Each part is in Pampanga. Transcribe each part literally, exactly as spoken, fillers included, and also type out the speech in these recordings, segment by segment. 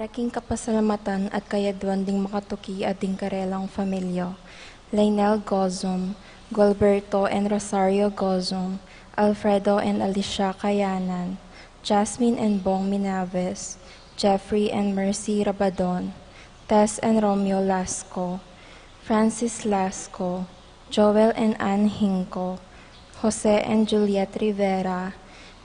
Para king kapasalamatan at kayaduan ding makatuki at ding karelang familia, Lainel Gozum, Gualberto and Rosario Gozum, Alfredo and Alicia Kayanan, Jasmine and Bong Minaves, Jeffrey and Mercy Rabadon, Tess and Romeo Lasco, Francis Lasco, Joel and Ann Hinco, Jose and Juliet Rivera,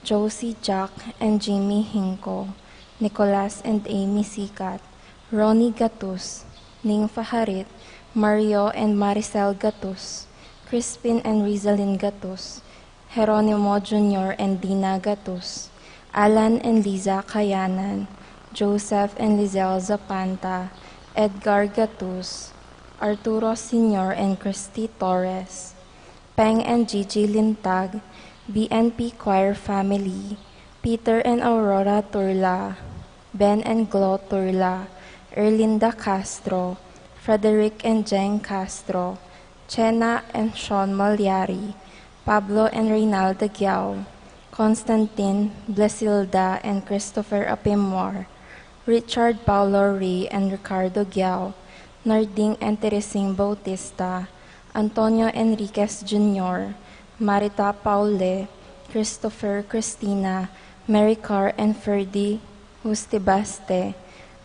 Josie, Jack and Jimmy Hinco, Nicolas and Amy Sikat, Ronnie Gatus, Ning Faharit, Mario and Maricel Gatus, Crispin and Rizalin Gatus, Jeronimo Junior and Dina Gatus, Alan and Liza Kayanan, Joseph and Lizelle Zapanta, Edgar Gatus, Arturo Senior and Christy Torres, Peng and Gigi Lintag, B N P Choir family, Peter and Aurora Turla, Ben and Glo Turla, Erlinda Castro, Frederick and Jeng Castro, Chena and Sean Malyari, Pablo and Reynalda Giao, Constantine, Blasilda and Christopher Apimwar, Richard Paulo Rey and Ricardo Giao, Narding and Teresing Bautista, Antonio Enriquez Junior, Marita Paule, Christopher, Christina, Mary Car and Ferdy Hustibaste,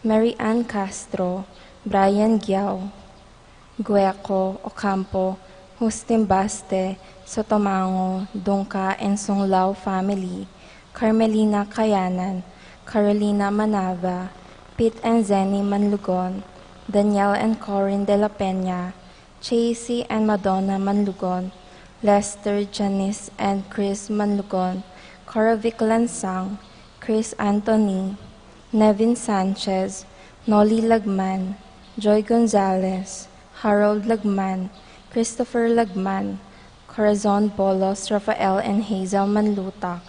Mary Ann Castro, Brian Giao, Gueco, Ocampo, Justin Baste, Sotomango, Dungca and Sunglao family, Carmelina Kayanan, Carolina Manava, Pete and Zenny Manlugon, Daniel and Corin de la Peña, Chasey and Madonna Manlugon, Lester, Janice and Chris Manlugon, Corovic Lansang, Chris Anthony, Nevin Sanchez, Noli Lagman, Joy Gonzalez, Harold Lagman, Christopher Lagman, Corazon Bolos, Rafael and Hazel Manlutak,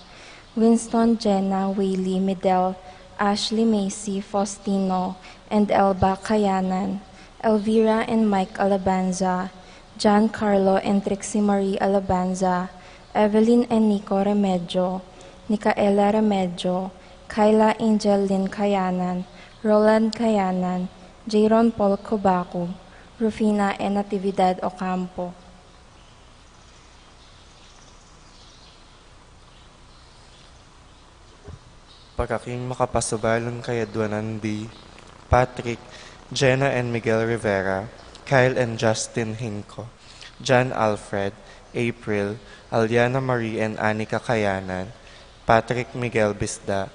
Winston, Jenna, Willie, Midel, Ashley, Macy, Faustino, and Elba Kayanan, Elvira and Mike Alabanza, John Carlo and Trixie Marie Alabanza, Evelyn and Nico Remedio, Nicaela Remedio, Kyla Angel Lynn Kayanan, Roland Kayanan, Jayron Paul Cobaco, Rufina and Natividad Ocampo. Para king makapasubalang kayaduanan di Patrick, Jenna and Miguel Rivera, Kyle and Justin Hinco, John Alfred, April, Aliana Marie and Anika Kayanan, Patrick Miguel Bisda,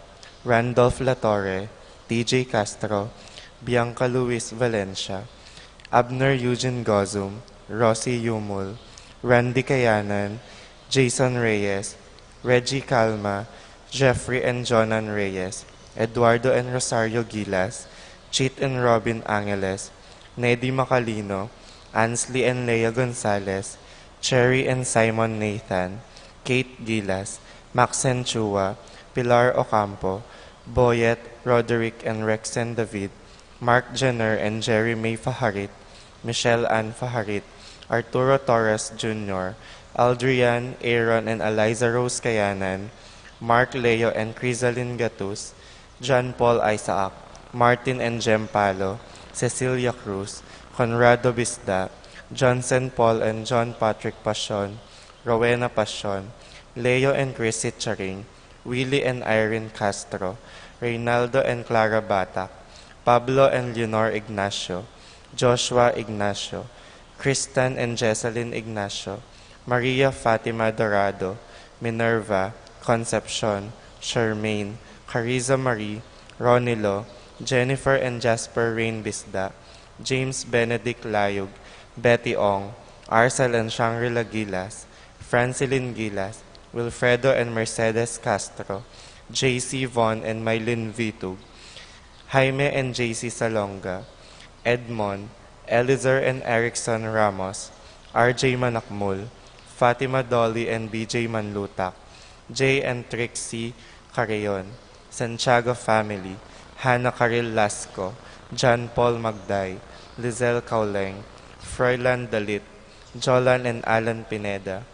Randolph Latorre, T J Castro, Bianca Luis Valencia, Abner Eugene Gozum, Rosie Yumul, Randy Kayanan, Jason Reyes, Reggie Calma, Jeffrey and Jonan Reyes, Eduardo and Rosario Gilas, Chit and Robin Angeles, Nedy Macalino, Ansley and Lea Gonzalez, Cherry and Simon Nathan, Kate Gilas, Maxen Chua, Pilar Ocampo, Boyet, Roderick and Rexen David, Mark Jenner and Jerry May Faharit, Michelle Ann Faharit, Arturo Torres Junior, Aldrian, Aaron and Eliza Rose Kayanan, Mark Leo and Crisalin Gatus, John Paul Isaac, Martin and Jem Palo, Cecilia Cruz, Conrado Bisda, Johnson Paul and John Patrick Pasion, Rowena Pasion, Leo and Chris Sitcharing, Willie and Irene Castro, Reynaldo and Clara Batak, Pablo and Leonor Ignacio, Joshua Ignacio, Kristen and Jesselyn Ignacio, Maria Fatima Dorado, Minerva, Concepcion, Charmaine, Carissa Marie, Ronilo, Jennifer and Jasper Rain Bisda, James Benedict Layug, Betty Ong, Arcel and Shangri-La Gilas, Francilyn Gilas, Wilfredo and Mercedes Castro, J C Von and Mylene Vitug, Jaime and J C Salonga, Edmond, Elizer and Erickson Ramos, R J Manakmul, Fatima Dolly and B J Manlutak, Jay and Trixie Carreon, Santiago family, Hannah Caril Lasco, John Paul Magday, Lizelle Cauleng, Froilan Dalit, Jolan and Alan Pineda,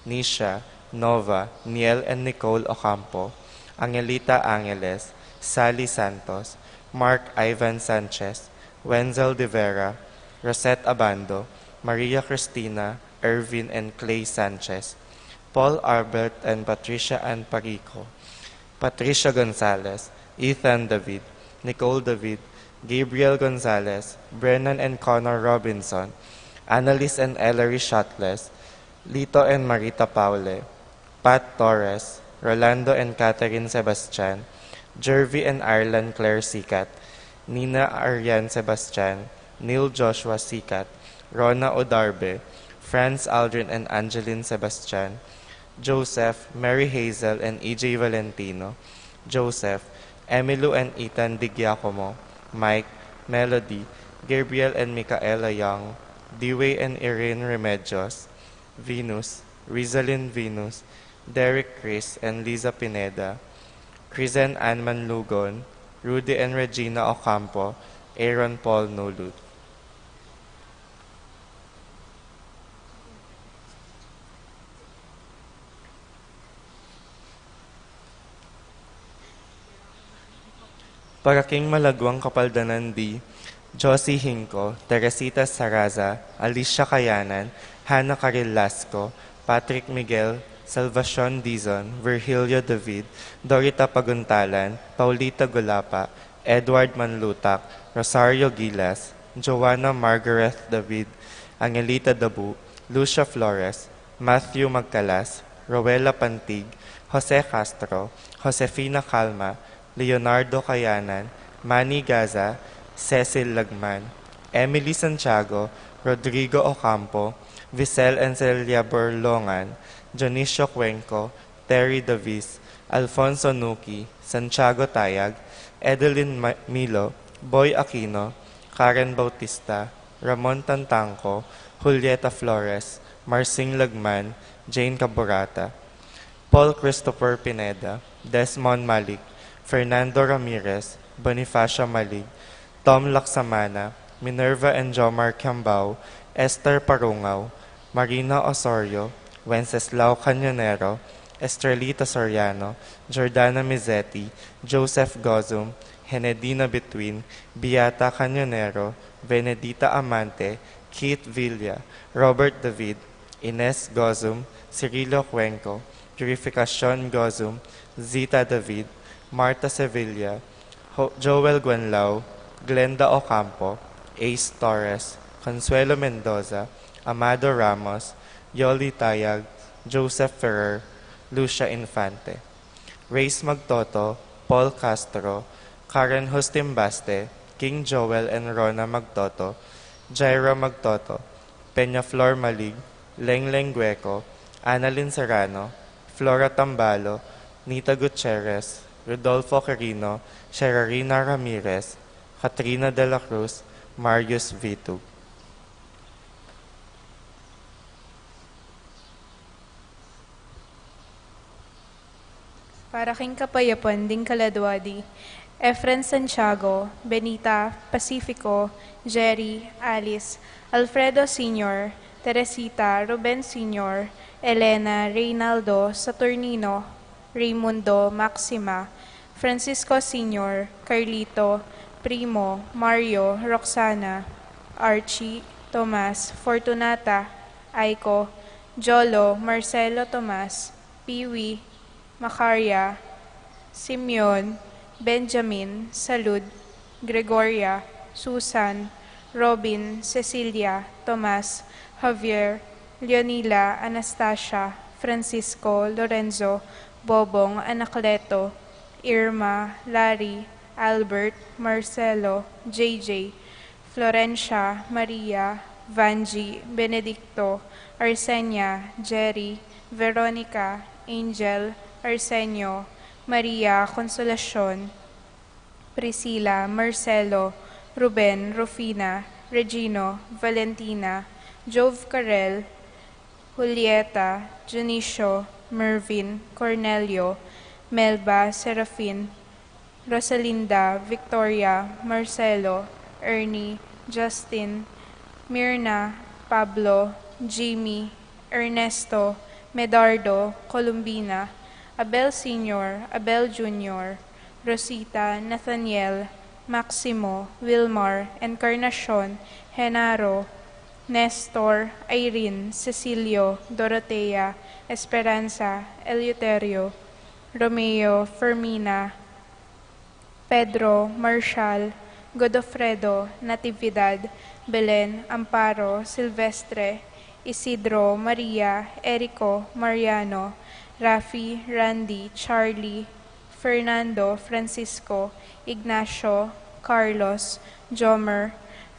Nisha, Nova, Niel and Nicole Ocampo, Angelita Angeles, Sally Santos, Mark Ivan Sanchez, Wenzel de Vera, Rosette Abando, Maria Cristina, Ervin and Clay Sanchez, Paul Albert and Patricia Ann Parico, Patricia Gonzalez, Ethan David, Nicole David, Gabriel Gonzalez, Brennan and Connor Robinson, Annalise and Ellery Shotles, Lito and Marita Paule, Pat Torres, Rolando and Catherine Sebastian, Jervy and Arlan Claire Sikat, Nina Arian Sebastian, Neil Joshua Sikat, Rona Odarbe, Franz Aldrin and Angeline Sebastian, Joseph, Mary Hazel and E J Valentino, Joseph, Emilu and Ethan Di Giacomo, Mike, Melody, Gabriel and Micaela Young, Dewey and Irene Remedios, Venus, Rizalin Venus, Derek Chris and Liza Pineda, Crizen Ann Manlugon, Rudy and Regina Ocampo, Aaron Paul Nulud. Para king malaguang kapaldanan di, Josie Hinco, Teresita Saraza, Alicia Kayanan, Hannah Caril Lasco, Patrick Miguel, Salvacion Dizon, Virgilio David, Dorita Paguntalan, Paulita Gulapa, Edward Manlutak, Rosario Gilas, Joanna Margareth David, Angelita Dabu, Lucia Flores, Matthew Magcalas, Rowella Pantig, Jose Castro, Josefina Calma, Leonardo Kayanan, Manny Gaza, Cecil Lagman, Emily Santiago, Rodrigo Ocampo, Visel and Celia Borlongan, Dionisio Cuenco, Terry Davis, Alfonso Nuki, Santiago Tayag, Edelyn Ma-, Milo, Boy Aquino, Karen Bautista, Ramon Tantangco, Julieta Flores, Marsing Lagman, Jane Caburata, Paul Christopher Pineda, Desmond Malik, Fernando Ramirez, Bonifacio Malik, Tom Laksamana, Minerva and Jomar Kiambao, Esther Parungao, Marina Osorio, Wenceslao Cañonero, Estrelita Soriano, Jordana Mizetti, Joseph Gozum, Henedina Between, Beata Cañonero, Benedita Amante, Keith Villa, Robert David, Ines Gozum, Cirilo Cuenco, Purificacion Gozum, Zita David, Martha Sevilla, Ho-, Joel Guanlao, Glenda Ocampo, Ace Torres, Consuelo Mendoza, Amado Ramos, Yoli Tayag, Joseph Ferrer, Lucia Infante, Reyes Magtoto, Paul Castro, Karen Justin Baste, King Joel and Rona Magtoto, Jaira Magtoto, Peña Flor Malig, Leng Leng Gueco, Annalyn Serrano, Flora Tambalo, Nita Gutierrez, Rodolfo Quirino, Sherarina Ramirez, Katrina de la Cruz, Marius Vitug. Para king kapayapan ding kaladua di, Efren Santiago, Benita, Pacifico, Jerry, Alice, Alfredo Senior, Teresita, Ruben Senior, Elena, Reynaldo, Saturnino, Raymundo, Maxima, Francisco Senior, Carlito, Primo, Mario, Roxana, Archie, Tomas, Fortunata, Aiko, Jolo, Marcelo, Tomas, Piwi, Macaria, Simeon, Benjamin, Salud, Gregoria, Susan, Robin, Cecilia, Tomas, Javier, Leonila, Anastasia, Francisco, Lorenzo, Bobong, Anacleto, Irma, Larry, Albert, Marcelo, J J, Florencia, Maria, Vangie, Benedicto, Arsenia, Jerry, Veronica, Angel, Arsenio, Maria, Consolacion, Priscila, Marcelo, Ruben, Rufina, Regino, Valentina, Jove Carel, Julieta, Dionisio, Mervin, Cornelio, Melba, Serafin, Rosalinda, Victoria, Marcelo, Ernie, Justin, Mirna, Pablo, Jimmy, Ernesto, Medardo, Columbina, Abel Senior, Abel Junior, Rosita, Nathaniel, Maximo, Wilmar, Encarnacion, Genaro, Nestor, Irene, Cecilio, Dorotea, Esperanza, Eleuterio, Romeo, Fermina, Pedro, Marshall, Godofredo, Natividad, Belen, Amparo, Silvestre, Isidro, Maria, Erico, Mariano, Rafi, Randy, Charlie, Fernando, Francisco, Ignacio, Carlos, Jomer,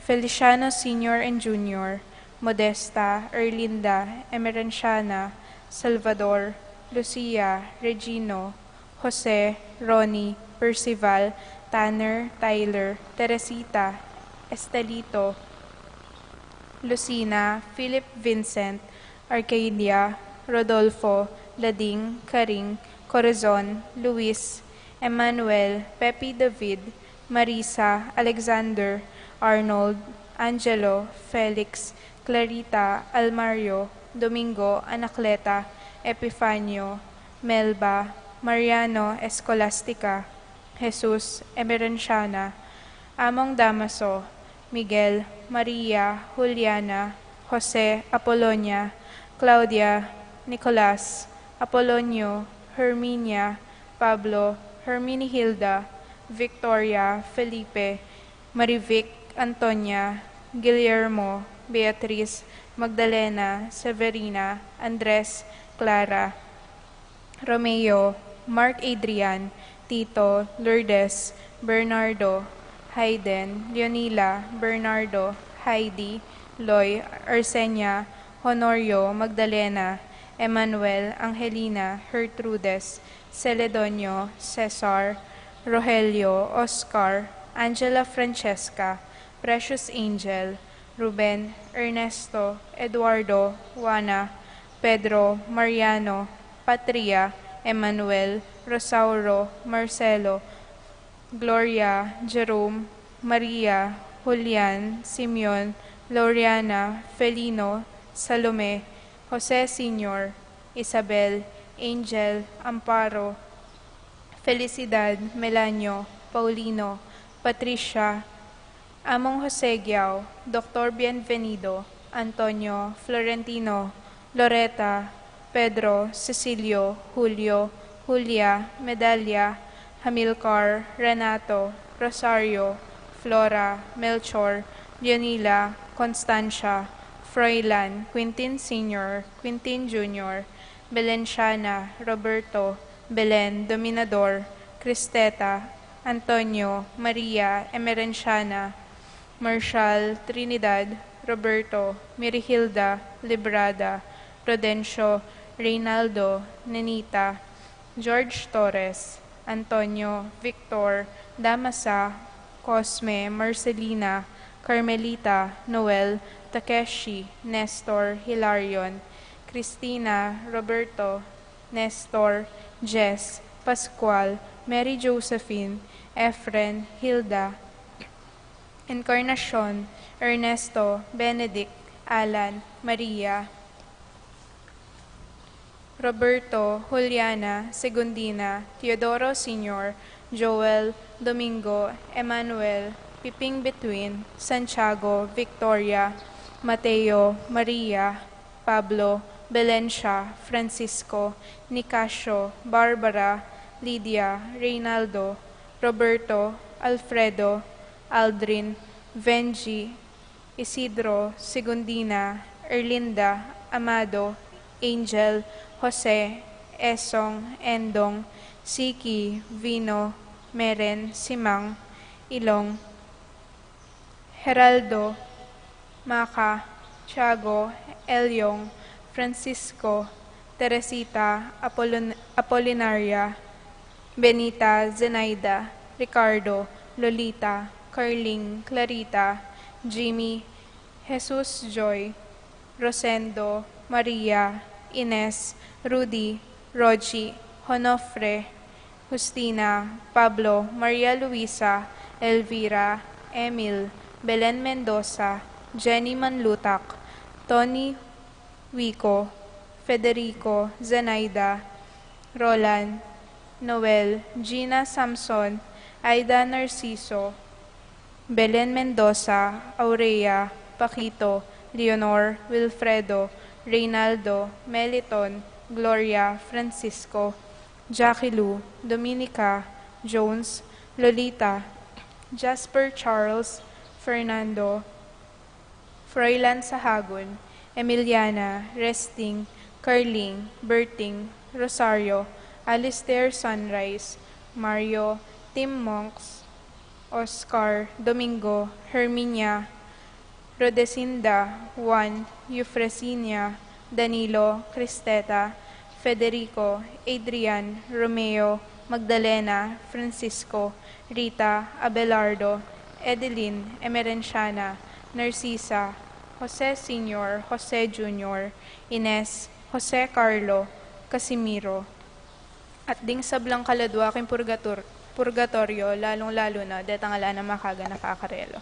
Feliciano Senior and Junior, Modesta, Erlinda, Emerenciana, Salvador, Lucia, Regino, Jose, Ronnie, Percival, Tanner, Tyler, Teresita, Estelito, Lucina, Philip, Vincent, Arcadia, Rodolfo, Lading, Karing, Corazon, Luis, Emmanuel, Pepe, David, Marisa, Alexander, Arnold, Angelo, Felix, Clarita, Almario, Domingo, Anacleta, Epifanio, Melba, Mariano, Escolastica, Jesus, Emerenciana, Among Damaso, Miguel, Maria, Juliana, Jose, Apolonia, Claudia, Nicolas, Apolonio, Herminia, Pablo, Herminihilda, Victoria, Felipe, Marivic, Antonia, Guillermo, Beatriz, Magdalena, Severina, Andres, Clara, Romeo, Mark, Adrian, Tito, Lourdes, Bernardo, Hayden, Leonila, Bernardo, Heidi, Loy, Arsenia, Honorio, Magdalena, Emmanuel, Angelina, Gertrudes, Celedonio, Cesar, Rogelio, Oscar, Angela, Francesca, Precious, Angel, Ruben, Ernesto, Eduardo, Juana, Pedro, Mariano, Patria, Emmanuel, Rosauro, Marcelo, Gloria, Jerome, Maria, Julian, Simeon, Loriana, Felino, Salome, Jose Senior, Isabel, Angel, Amparo, Felicidad, Melanio, Paulino, Patricia, Among Jose Guiao, Doctor Bienvenido, Antonio, Florentino, Loreta, Pedro, Cecilio, Julio, Julia, Medalia, Hamilcar, Renato, Rosario, Flora, Melchor, Leonila, Constancia, Froilan, Quintin Senior, Quintin Junior, Belenciana, Roberto, Belen, Dominador, Cristeta, Antonio, Maria, Emerenciana, Marshall, Trinidad, Roberto, Mirihilda, Librada, Rodencio, Reynaldo, Nenita, George, Torres, Antonio, Victor, Damasa, Cosme, Marcelina, Carmelita, Noel, Takeshi, Nestor, Hilarion, Cristina, Roberto, Nestor, Jess, Pascual, Mary Josephine, Efren, Hilda, Encarnacion, Ernesto, Benedict, Alan, Maria, Roberto, Juliana, Segundina, Teodoro Senior, Joel, Domingo, Emmanuel, Piping Between, Santiago, Victoria, Mateo, Maria, Pablo, Belencia, Francisco, Nicasio, Barbara, Lydia, Reynaldo, Roberto, Alfredo, Aldrin, Venji, Isidro, Segundina, Erlinda, Amado, Angel, Jose, Esong, Endong, Siki, Vino, Meren, Simang, Ilong, Geraldo, Maca, Tiago, Elyong, Francisco, Teresita, Apollon-, Apolinaria, Benita, Zenaida, Ricardo, Lolita, Carling, Clarita, Jimmy, Jesus, Joy, Rosendo, Maria, Ines, Rudy, Roji, Honofre, Justina, Pablo, Maria Luisa, Elvira, Emil, Belen Mendoza, Jenny Manlutak, Tony, Wico, Federico, Zenaida, Roland, Noel, Gina, Samson, Aida, Narciso, Belen Mendoza, Aurea, Paquito, Leonor, Wilfredo, Reynaldo, Meliton, Gloria, Francisco, Jackie Lou, Dominica, Jones, Lolita, Jasper Charles, Fernando, Froilan Sahagun, Emiliana, Resting, Carling, Berting, Rosario, Alistair, Sunrise, Mario, Tim Monks, Oscar, Domingo, Herminia, Rodesinda, Juan, Eufresinia, Danilo, Cristeta, Federico, Adrian, Romeo, Magdalena, Francisco, Rita, Abelardo, Edeline, Emerenciana, Narcisa, Jose Senior, Jose Junior, Ines, Jose Carlo, Casimiro, at ding sablang kaladua king purgatur-, purgatoryo, lalung-lalu na detang ala na makaganaka karela.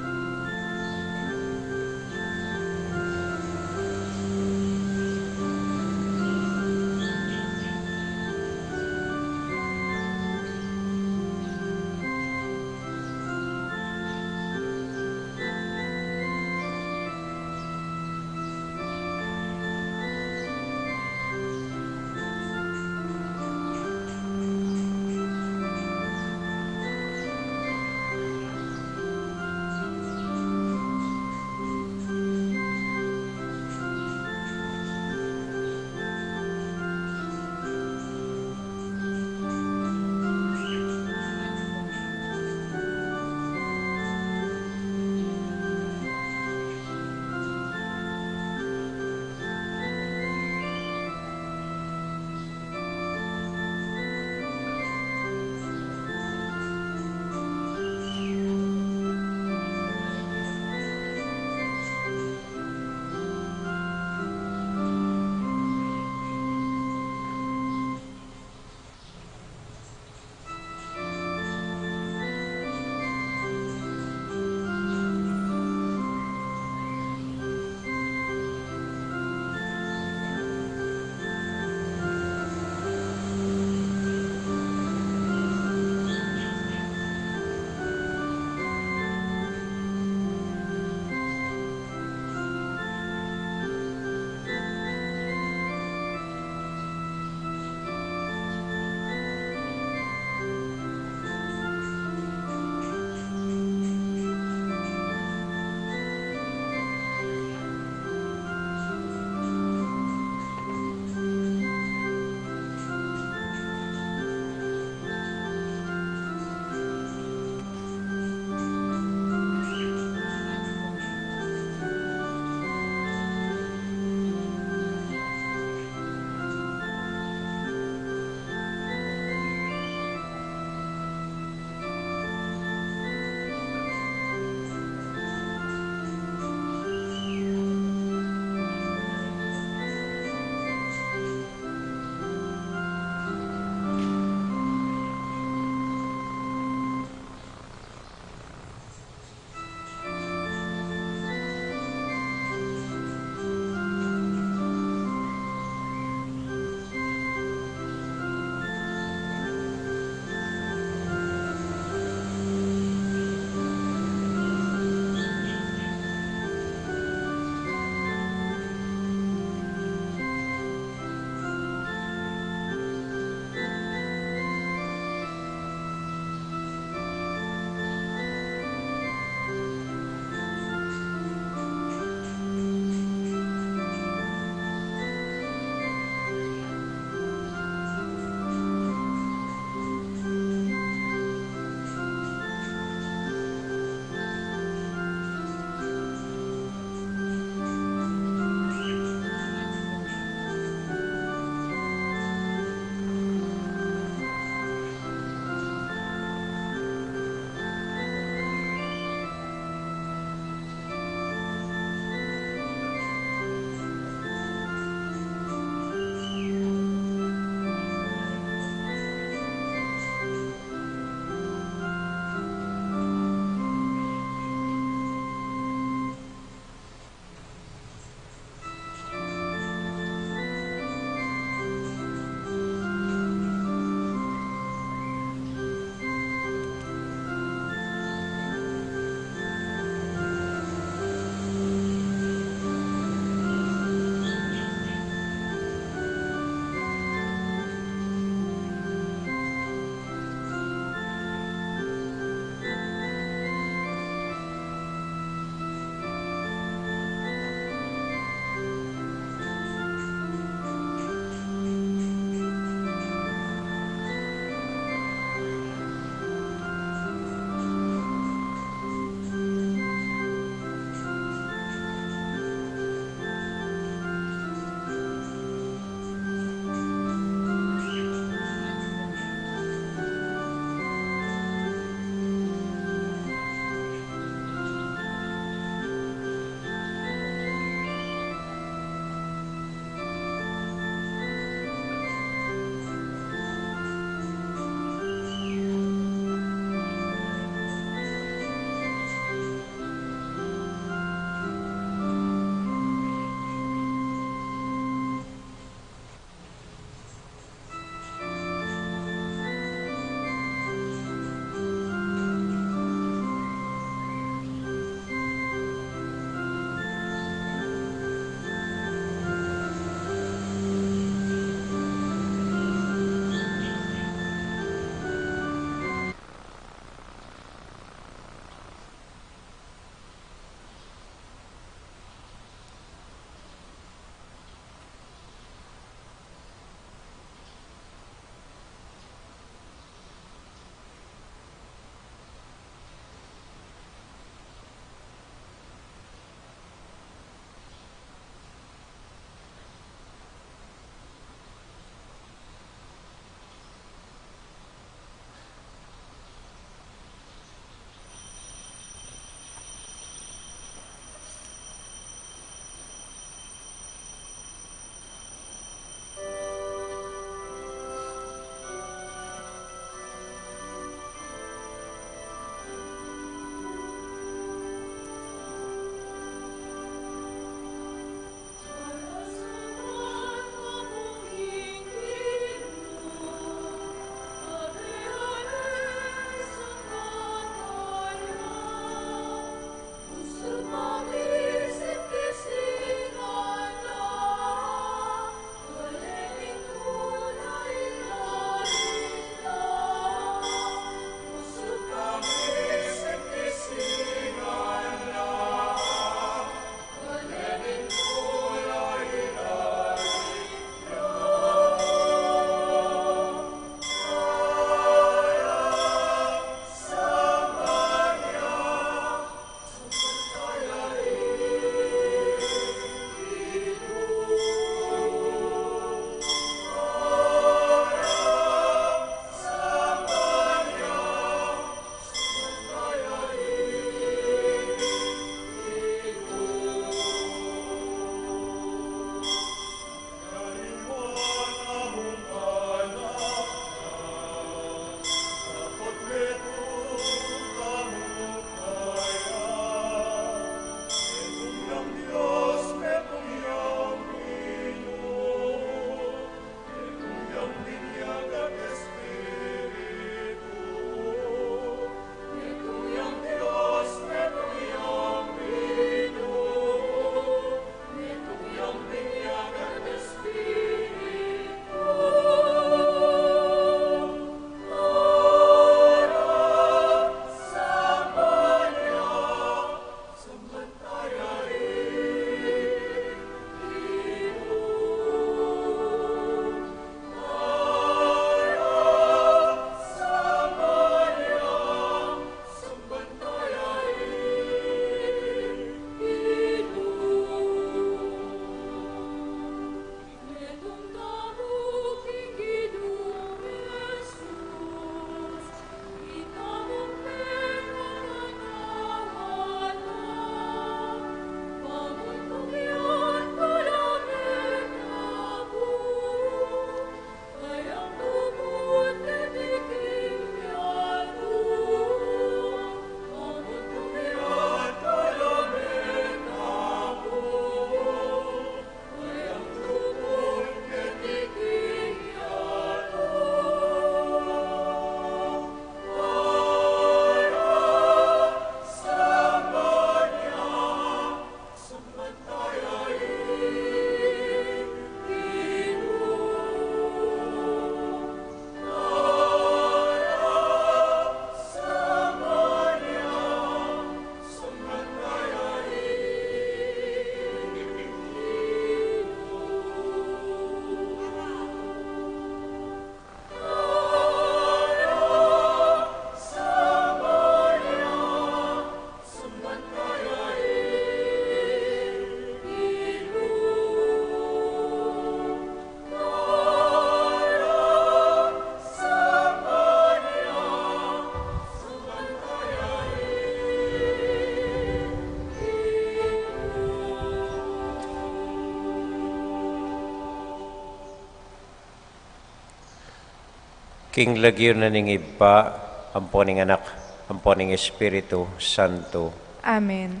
King lagyu na ning Ibpa, ampo ning Anak, ampo ning Espiritu Santo. Amen.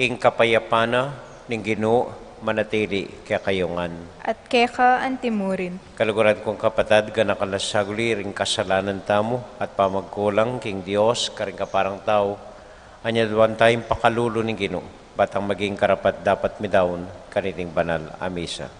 Ing kapayapan na ning Ginu manatili kekayu ngan. At keka antimurin. Kaluguran kung kapatad, ganakan la saguli ring kasalanan tamu at pamagkulang king Dios karing kaparang tau, anyaduan tayung pakalulu ning Ginu, bang maging karapat-dapat mi daun kaniting banal a misa.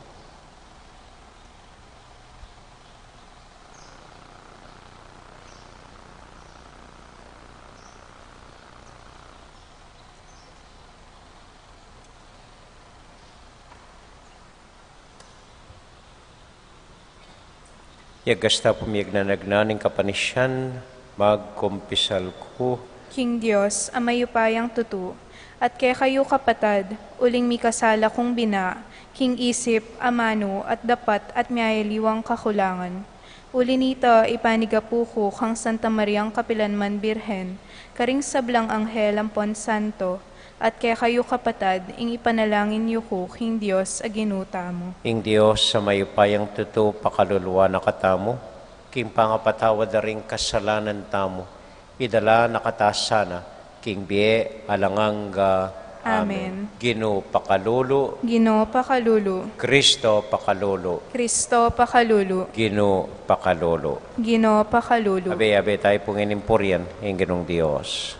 Yagasta pumiyag na nagna ning kapanisian, magkumpisal ku. King Dios, a mayupayang tutu, at kekayu kapatad, uling mikasala kung bina, king isip, amanu, at dapat, at miyayaliwang kakulangan. Uli nita, ipanigapu ku kang Santa Mariang kapilanman Birhen, karing sablang anghel ampon santo, at kekayu kapatad, ing ipanalangin yu ku king Dios a Ginu tamu. Ing Dios a mayupayang tutu pakaluluan na katamu, king pangapatawad da ring kasalanan tamu, idala na kata sana king bie alang angga. Amen. Amen. Ginu pakalulu. Ginu pakalulu. Kristo pakalulu. Kristo pakalulu. Ginu pakalulu. Ginu pakalulu. Abe, abe tayu pung inimpurian ing Ginung Dios.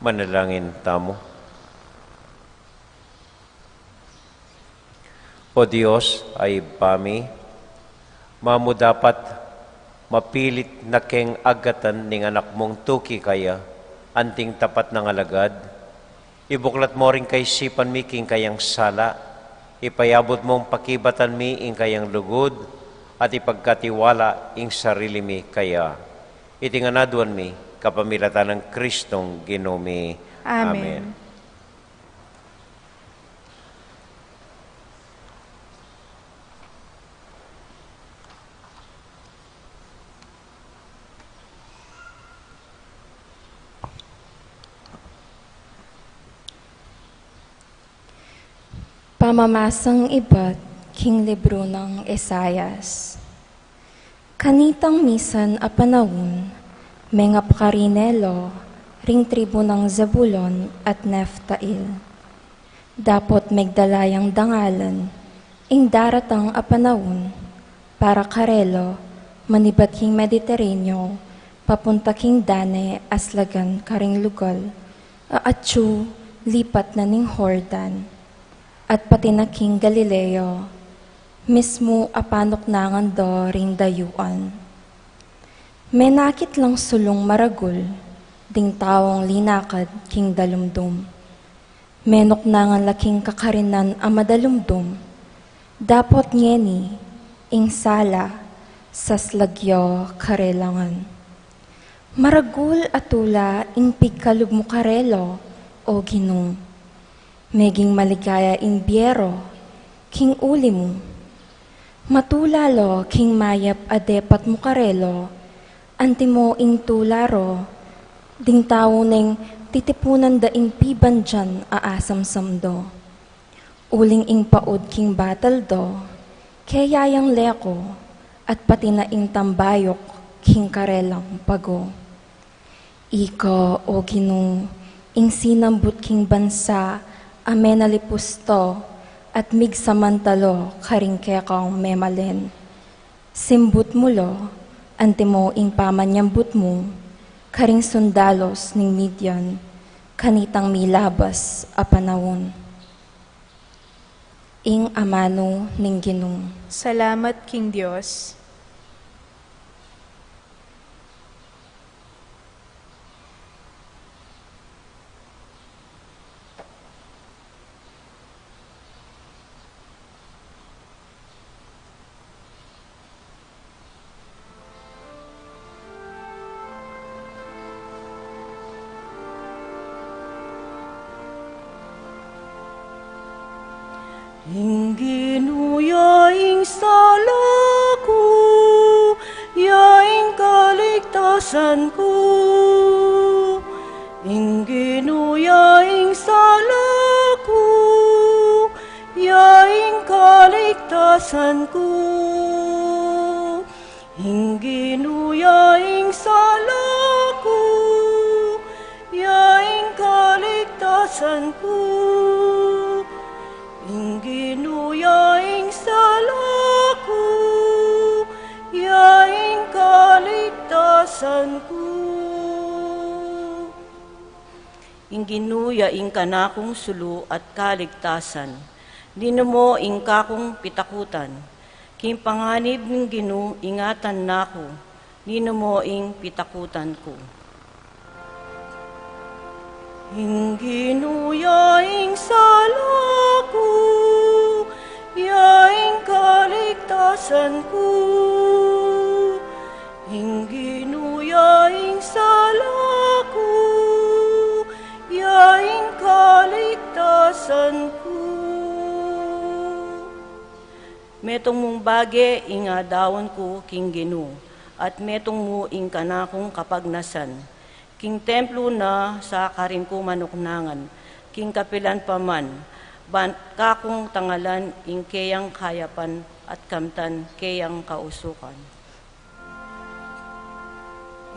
Manalangin tamu. O Dios a Ibpa mi, mamu dapat mapilit na keng agatan ning Anak mung tuki kaya, anting tapat nang alagad, ibuklat mo ring kaisipan mi king kayang sala, ipayabut mung pakibatan mi ing kayang lugud, at ipagkatiwala ing sarili mi kaya. Iti ngan aduan mi kapamilatan nang Kristong Ginu mi. Amen. Amen. Pamamasang ibat king libru nang Isaias. Kanitang misan a panaun, mengap karine lo ring tribu nang Zebulon at Neftail. Dapot megdala yang dangalan ing daratang a panaun para karelo, manibat king Mediterraneo, papunta king dane a slagan karing lugal a atyu lipat na ning Jordan, at pati na king Galilea, mismu a panuknangan do ring dayuan. Menakit lang sulung maragul ding taung linakad king dalumdum. Menuknangan la king kakarinan a madalumdum. Dapot ngeni ing sala saslag yo karelangan. Maragul a tula ing pigkalub mu karela, O Ginu. Meging maligaya ing bie ro king uli mu. Matula lo king mayap a depat mu karela, antimo ing tula ro ding tau neng titipunan da ing pibandian a asamsam do. Uling ing paud king batal do, keya yang leko, at pati na ing tambayuk king karelang pago. Ika, O Ginu, ing sinambut king bansa a menalipus to at migsamantalo karing kekang memalen. Simbut mu lo, antimo ing pamanyambut mu karing sundalos ning Midian kanitang milabas a panaun. Ing amanu ning Ginu. Salamat king Dios. Ing Ginu ya ing sala ku, ya ing kaligtasan ku. Ing Ginu ya ing sala ku, ya ing kaligtasan ku. Ing Ginu ya ing sala ku, ya ing kaligtasan ku. Ing Ginu ya ing sala ku, ya ing kaligtasan ku. Ing Ginu ya ing kanakung sulu at kaligtasan, ninu mo ing kakung pitakutan? King panganib ning Ginu ingatan na ku, ninu mo ing pitakutan ku? Ing Ginu ya ing sala ku, ya ing kaligtasan ku. Ing Ginu ya ing sala ku, ya ing kaligtasan ku. Metung mung bage ing adaun ku king Ginu, at metung mu ing kanakung kapagnasan. King templu na sa karin ku manuknangan, king kapilan pa man, ban kakung tangalan ing keyang kayapan at kamtan keyang kausukan.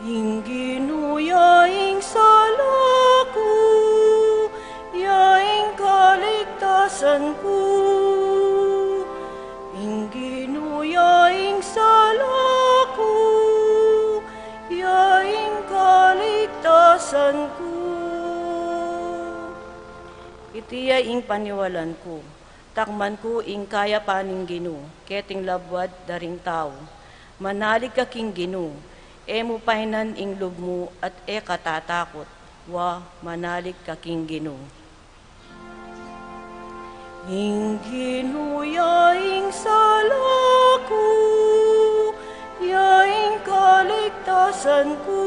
Ing Ginu ya ing sala ku, ya ing kaligtasan ku. Ing Ginu ya ing sala ku, ya ing kaligtasan ku. Iti ya ing paniwalan ku, takman ku ing kayapan ning Ginu, keting labuad da ring tau. Manalig ka king Ginu, e mu painan ing lub mu at e ka tatakut, wa manalig ka king Ginu. Ing Ginu ya ing sala ku, ya ing kaligtasan ku.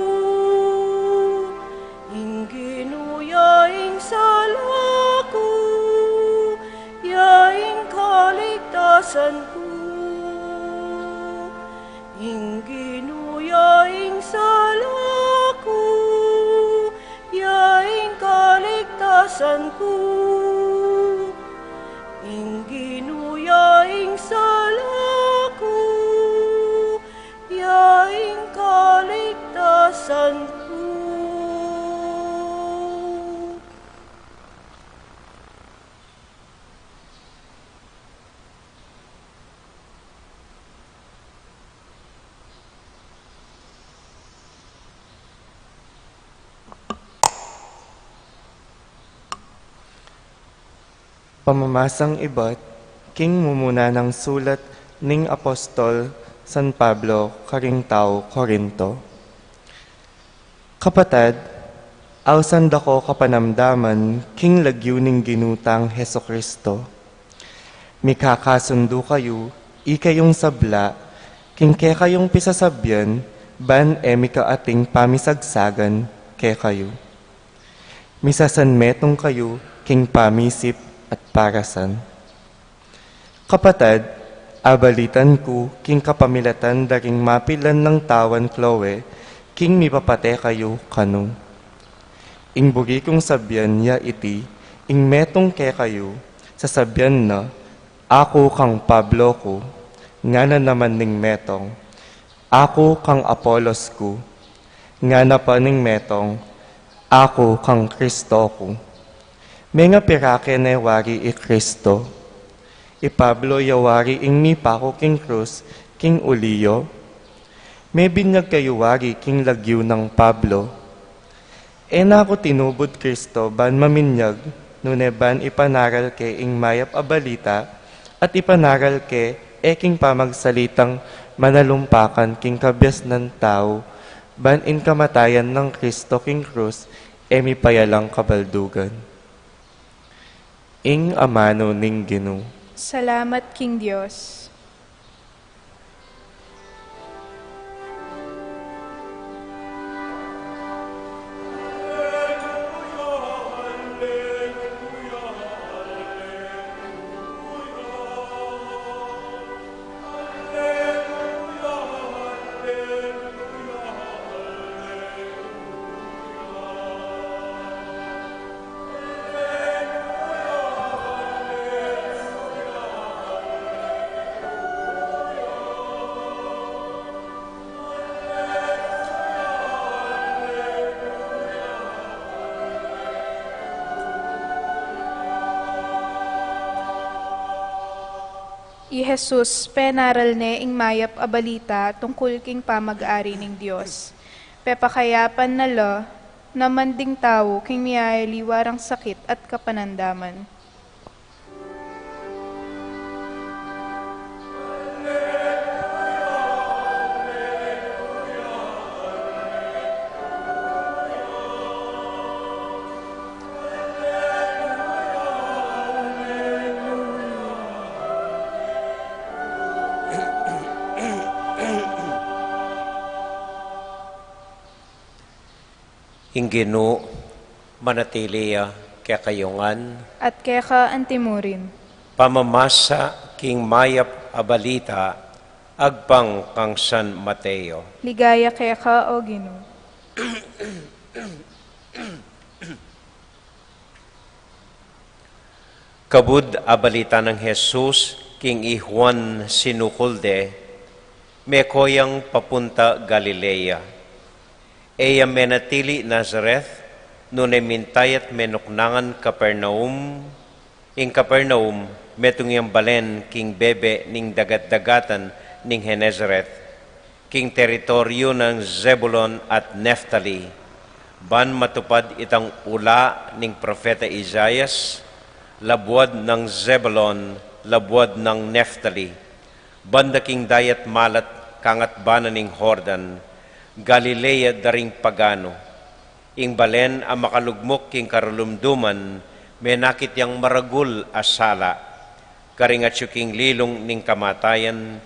Ing Ginu ya ing sala ku, ya ing kaligtasan ku. Ing Ginu ya ing sala ku, ya ing kaligtasan ku. Ing Ginu ya ing sala ku, ya ing kaligtasan ku. Pamamasang ibat king mumuna nang sulat ning Apostol San Pablo karing tau Corinto. Kapatad, ausan da ko kapanamdaman king lagyu ning Ginu tang Jesucristo. Mikakasundu kayu, ikayung sabla, king kekayung pisasabyan, ban e mika ating pamisagsagan kekayu. Misasanmetung kayu king pamisip at parasan. Kapatad, abalitan ku king kapamilatan da ring mapilan nang tawan Chloe, king mipapate kayu kanu. Ing buri kung sabyan ya iti, ing metung kekayu, sasabyan na, "Aku kang Pablo ku," ngana naman ning metung, "Aku kang Apolos ku," ngana pa ning metung, "Aku kang Kristo ku." Menga pirake ne wari i Kristo? I Pablo ya wari ing mipaku king krus king uli yu? Mebinyag kayu wari king lagyu nang Pablo? E na ku tinubud Kristo ban maminyag, nune ban ipanaral ke ing mayap a balita, at ipanaral ke e king pamagsalitang manalumpakan king kabiasnan tau, ban ing kamatayan nang Kristo king krus e mipayalang kabaldugan. Ing amanu ning Ginu. Salamat king Dios. I Jesus penaral ne ing mayap a balita tungkul king pamag-ari ning Dios. Pepakayapan na la naman ding tau king mialiwa rang sakit at kapanandaman. Ing Ginu manatili ya kekayu ngan. At keka antimurin. Pamamasa king mayap a balita agpang kang San Mateo. Ligaya keka, O Ginu. Kabud a balita nang Jesus king i Juan sinukul de, meko yang papunta Galilea. E ya menatili Nazareth, nune mintayat menuknangan Capernaum. Ing Capernaum, metung yang balen king bebe ning dagat-dagatan ning Genesaret, king teritoryu nang Zebulon at Neftali, ban matupad itang ula ning propeta Isaias, "Labuad nang Zebulon, labuad nang Neftali, banda king dayat malat kangatbanan ning Jordan, Galilea da ring paganu. Ing balen a makalugmuk king karulumduman, menakit yang maragul a sala. Karing atyu king lilung ning kamatayan,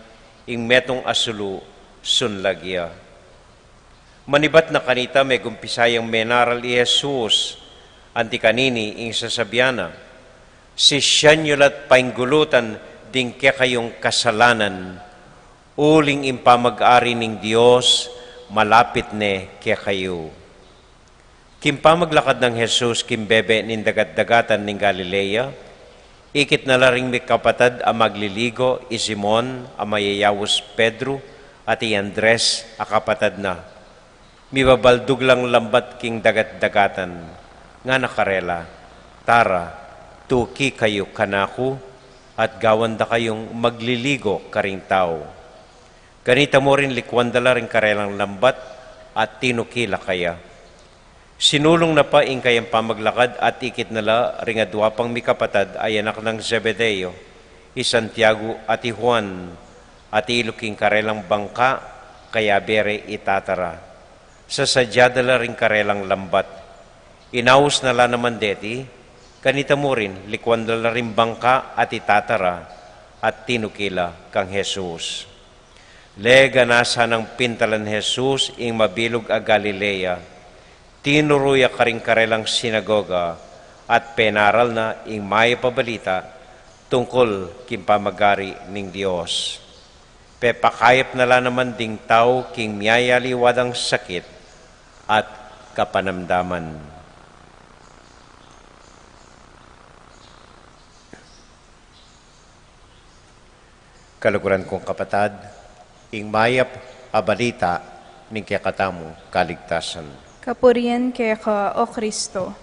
ing metung a sulu, sunlag ya." Manibat na kanita, megumpisa yang menaral i Jesus, anti kanini ing sasabian na, "Sisian yu la't painggulutan ding kekayung kasalanan, uling ing pamag-ari ning Dios malapit ne kekayu." King pamaglakad nang Jesus king bebe ning dagat-dagatan ning Galilea, ikit na la ring mikapatad a magliligo, i Simon a mayayaus Pedro, at i Andres a kapatad na. Mibabaldug lang lambat king dagat-dagatan. Ngana karela, "Tara, tuki kayu kanaku, at gawan da kayung magliligo karing tau." Ganita mu rin, likuan da la ring karelang lambat at tinuki la kaya. Sinulung na pa ing kayang pamaglakad at ikit na la ring adua pang mikapatad a anak nang Zebedeo, i Santiago at i Juan, at ilu king karelang bangka, kayabe re itatara. Sasadya da la ring karelang lambat. Inaus na la naman deti, kanita mu rin, likuan da la ring bangka at itatara, at tinukil la kang Jesus. Lega na sanang pintalan Jesus ing mabilug a Galilea, tinuru ya karing karelang sinagoga, at penaral na ing mayap a balita tungkul king pamagari ning Dios. Pepakayap na la naman ding tau king miyayaliwa dang sakit at kapanamdaman. Kaluguran kung kapatad, ing mayap a balita ning kekatamung kaligtasan. Kapurian keka, O Kristo.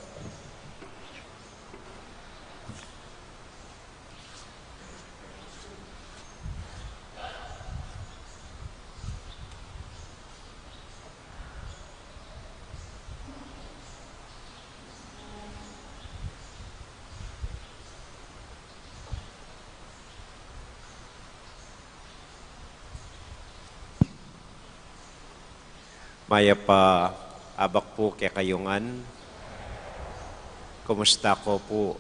Mayap a abak pu kekayu ngan. Kumusta ko pu?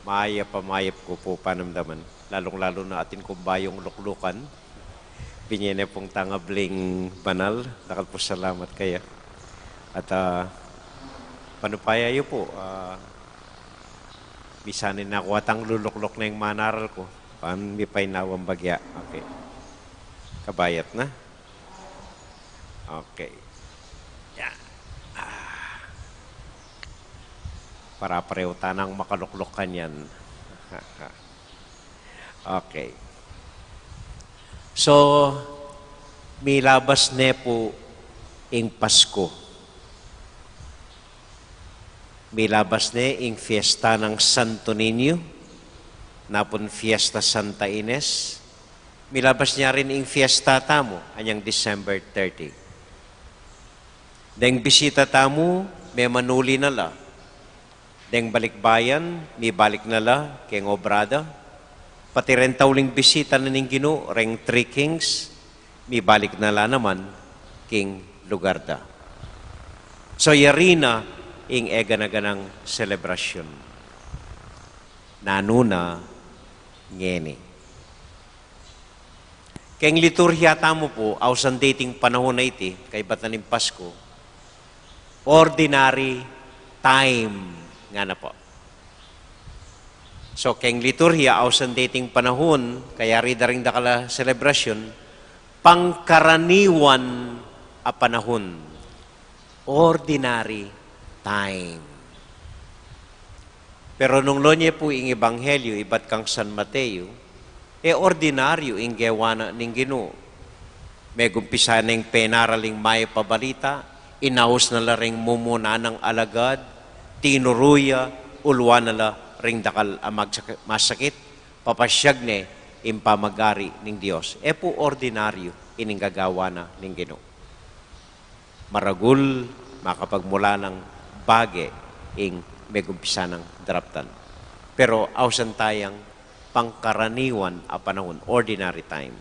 Mayap a mayap ku pu panamdaman. Lalung-lalu na atin kung bayung luklukan. Binye ne pung tangabling banal, dakal pu salamat kaya. At, ah, panupaya yu pu, ah, misan ne aku atang lulukluk na ing manaral ku. Pan mipainawan bagya. Okay. Kabayat na. Okay. Ya. Ah. Para pareho tanang makalukluk kanyan. Okay. So, milabas ne pu ing Pasko. Milabas ne ing fiesta nang Santo Niño, napun fiesta Santa Ines. Milabas ne rin ing fiesta tamu, anyang December thirty. Deng bisita tamu, memanuli na la. Deng balikbayan, mibalik na la keng obra da. Pati reng tauling bisita na ning Ginu, reng Three Kings, mibalik na la naman king lugar da. So, yari na ing egana-ganang selebrasyun. Nanu na ngeni? Keng liturhiya tamu pu, ausan dating panahun a iti, kaybat na ning Pasko, ordinary time ngana pu. So, keng liturhiya, ausan dating panahun, kayari da ring dakal a selebrasyun, pangkaraniwan a panahun. Ordinary time. Pero nung lo nye pu ing Ebanghelyo, ibat kang San Mateo, e ordinaryu ing gewa na ning Ginu. Megumpisa neng penaral ing mayap a balita, inaus na la ring mumuna nang alagad, tinuru ya, uluan na la ring dakal a magsak-, masakit, papasyag ne ing pamagari ning Dios. E pu ordinaryu ining gagawa na ning Ginu. Maragul makapagmula nang bage ing megumpisa nang daraptan. Pero ausan tayang pangkaraniwan a panahun, ordinary time.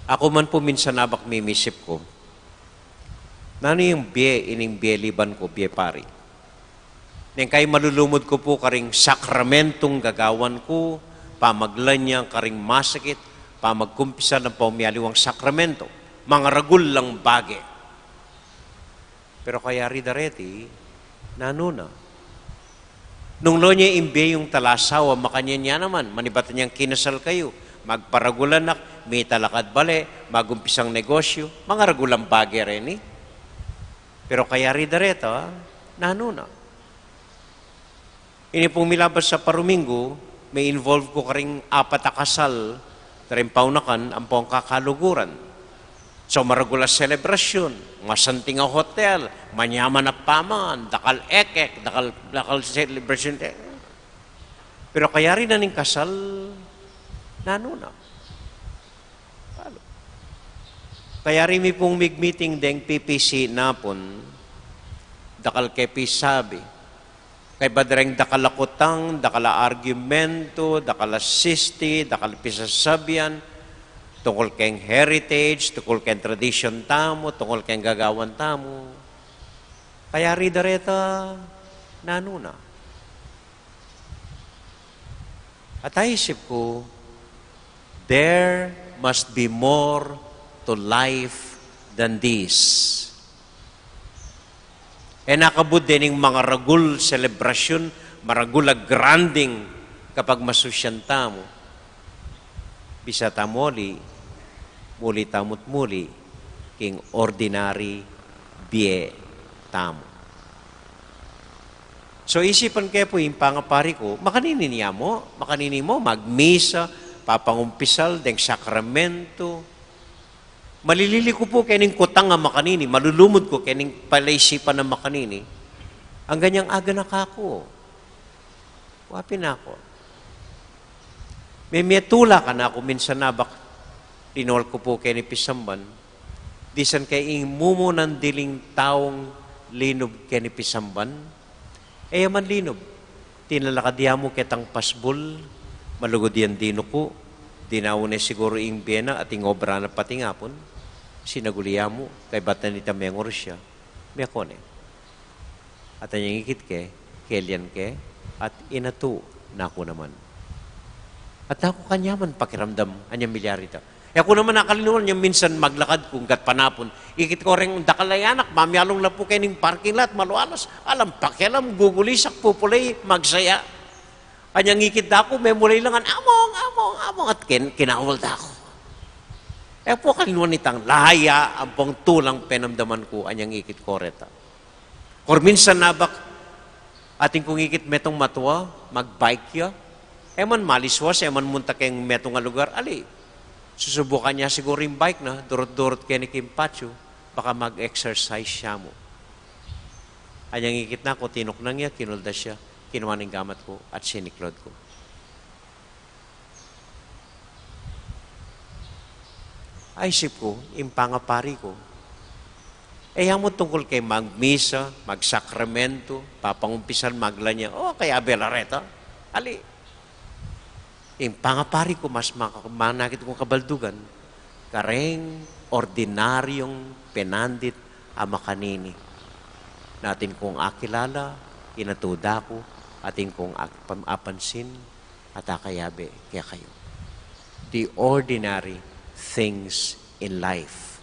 Aku man pu minsan abak mimisip ku, nanu yang bie ining bie liban ku, bie pari? Neng kai malulumud ku pu karing sakramentung gagawan ku, pamaglan yang karing masakit, pamagkumpisa nang pamialiwang sakramento, mangaragul lang bage. Pero kayari da reti, nanu na? Nung lo nye ing bie yung talasawa, makanyan ya naman, manibatan yang kinasal kayu, magparagul anak, mitalakad bale, magumpisang negosyu, mangaragul lang bage reni. Pero kayari da reta, nanu na? Ini pung milabas a paruminggu, me-involve ku karing apat a kasal, karing paunakan, ampong kakaluguran. So, maragul a selebrasyun, masanting a hotel, manyaman a pamangan, dakal ekek, dakal, dakal selebrasyun. Pero kayari na ning kasal, nanu na? Kayari mi pung mig-meeting deng P P C napun, dakal ke pisabi. Kaybat reng dakal a kutang, dakal a argumento, dakal a sisti, dakal a pisasabian. tungkul keng heritage, tungkul keng tradisyon tamu, tungkul keng gagawan tamu. Kaya rida reta, nanu na. At aisip ku, there must be more to life than this. E na kabud dening mangaragul selebrasyun, maragul a granding kapagmasusyan tamu. Bisa tamu muli, muli tamu't muli king ordinary bie tamu. So, isipan ke pu ing pangapari ku, makanini ya mu, makanini mu magmisa, papangumpisal deng sakramentu. Malilili ku pu kening kutang a makanini, malulumud ku kening palaisipan a makanini. Anggang aganaka ku, wa pin aku. Memetula kanaku minsan, abak linwal ku pu keni pisamban. Disan ke ing mumunan diling taung linub keni pisamban. E ya man linub. Tinalakad ya mu ketang pasbul, malugud yang dinuku, dinaun ne siguru ing bie na at ing obra na patingapun, sinaguli ya mu, kaybat na nita menguras ya, meko ne. At anyang ikit ke, kelian ke, at inatu na ku naman. At aku kanyaman pakiramdam, anyang milyari ta. E ku naman akalingwan yang minsan maglakad ku, inggat panapun. Ikit ku reng dakal a anak, mamialung la pu kening parking lot, malualas. Alam pakialam, gugulisak, pupulay, magsaya. Anyang ikit da ku, memulay la ngan, "Among, among, among," at kin-, kinawal da ku. E pu akalingwan itang laya, ampong tulang penamdaman ku, anyang ikit ku reta. Or minsan abak, atin kung ikit metung matua, magbike ya. E man maliswas, e man munta keng metung a lugar, ali. Susubukan ya siguru ing bike na, durut-durut keni king patio, baka mag-exercise ya mu. Anyang ikit na ku, tinuknang ya, kinuldas ya, kinua ning gamat ku, at siniklod ku. Aisip ku, ing pangapari ku, e ya mu tungkul keng magmisa, magsakramento, papangumpisal, maglanya, o, kaya bela reta. Ali, ing pangapari ku mas maka-, manakit kung kabaldugan, kareng ordinaryung penandit a makanini. Na atin kung akilala, inatu da ku, atin kung ak-, pam-, apansin, at akayabe kekayu. The ordinary things in life.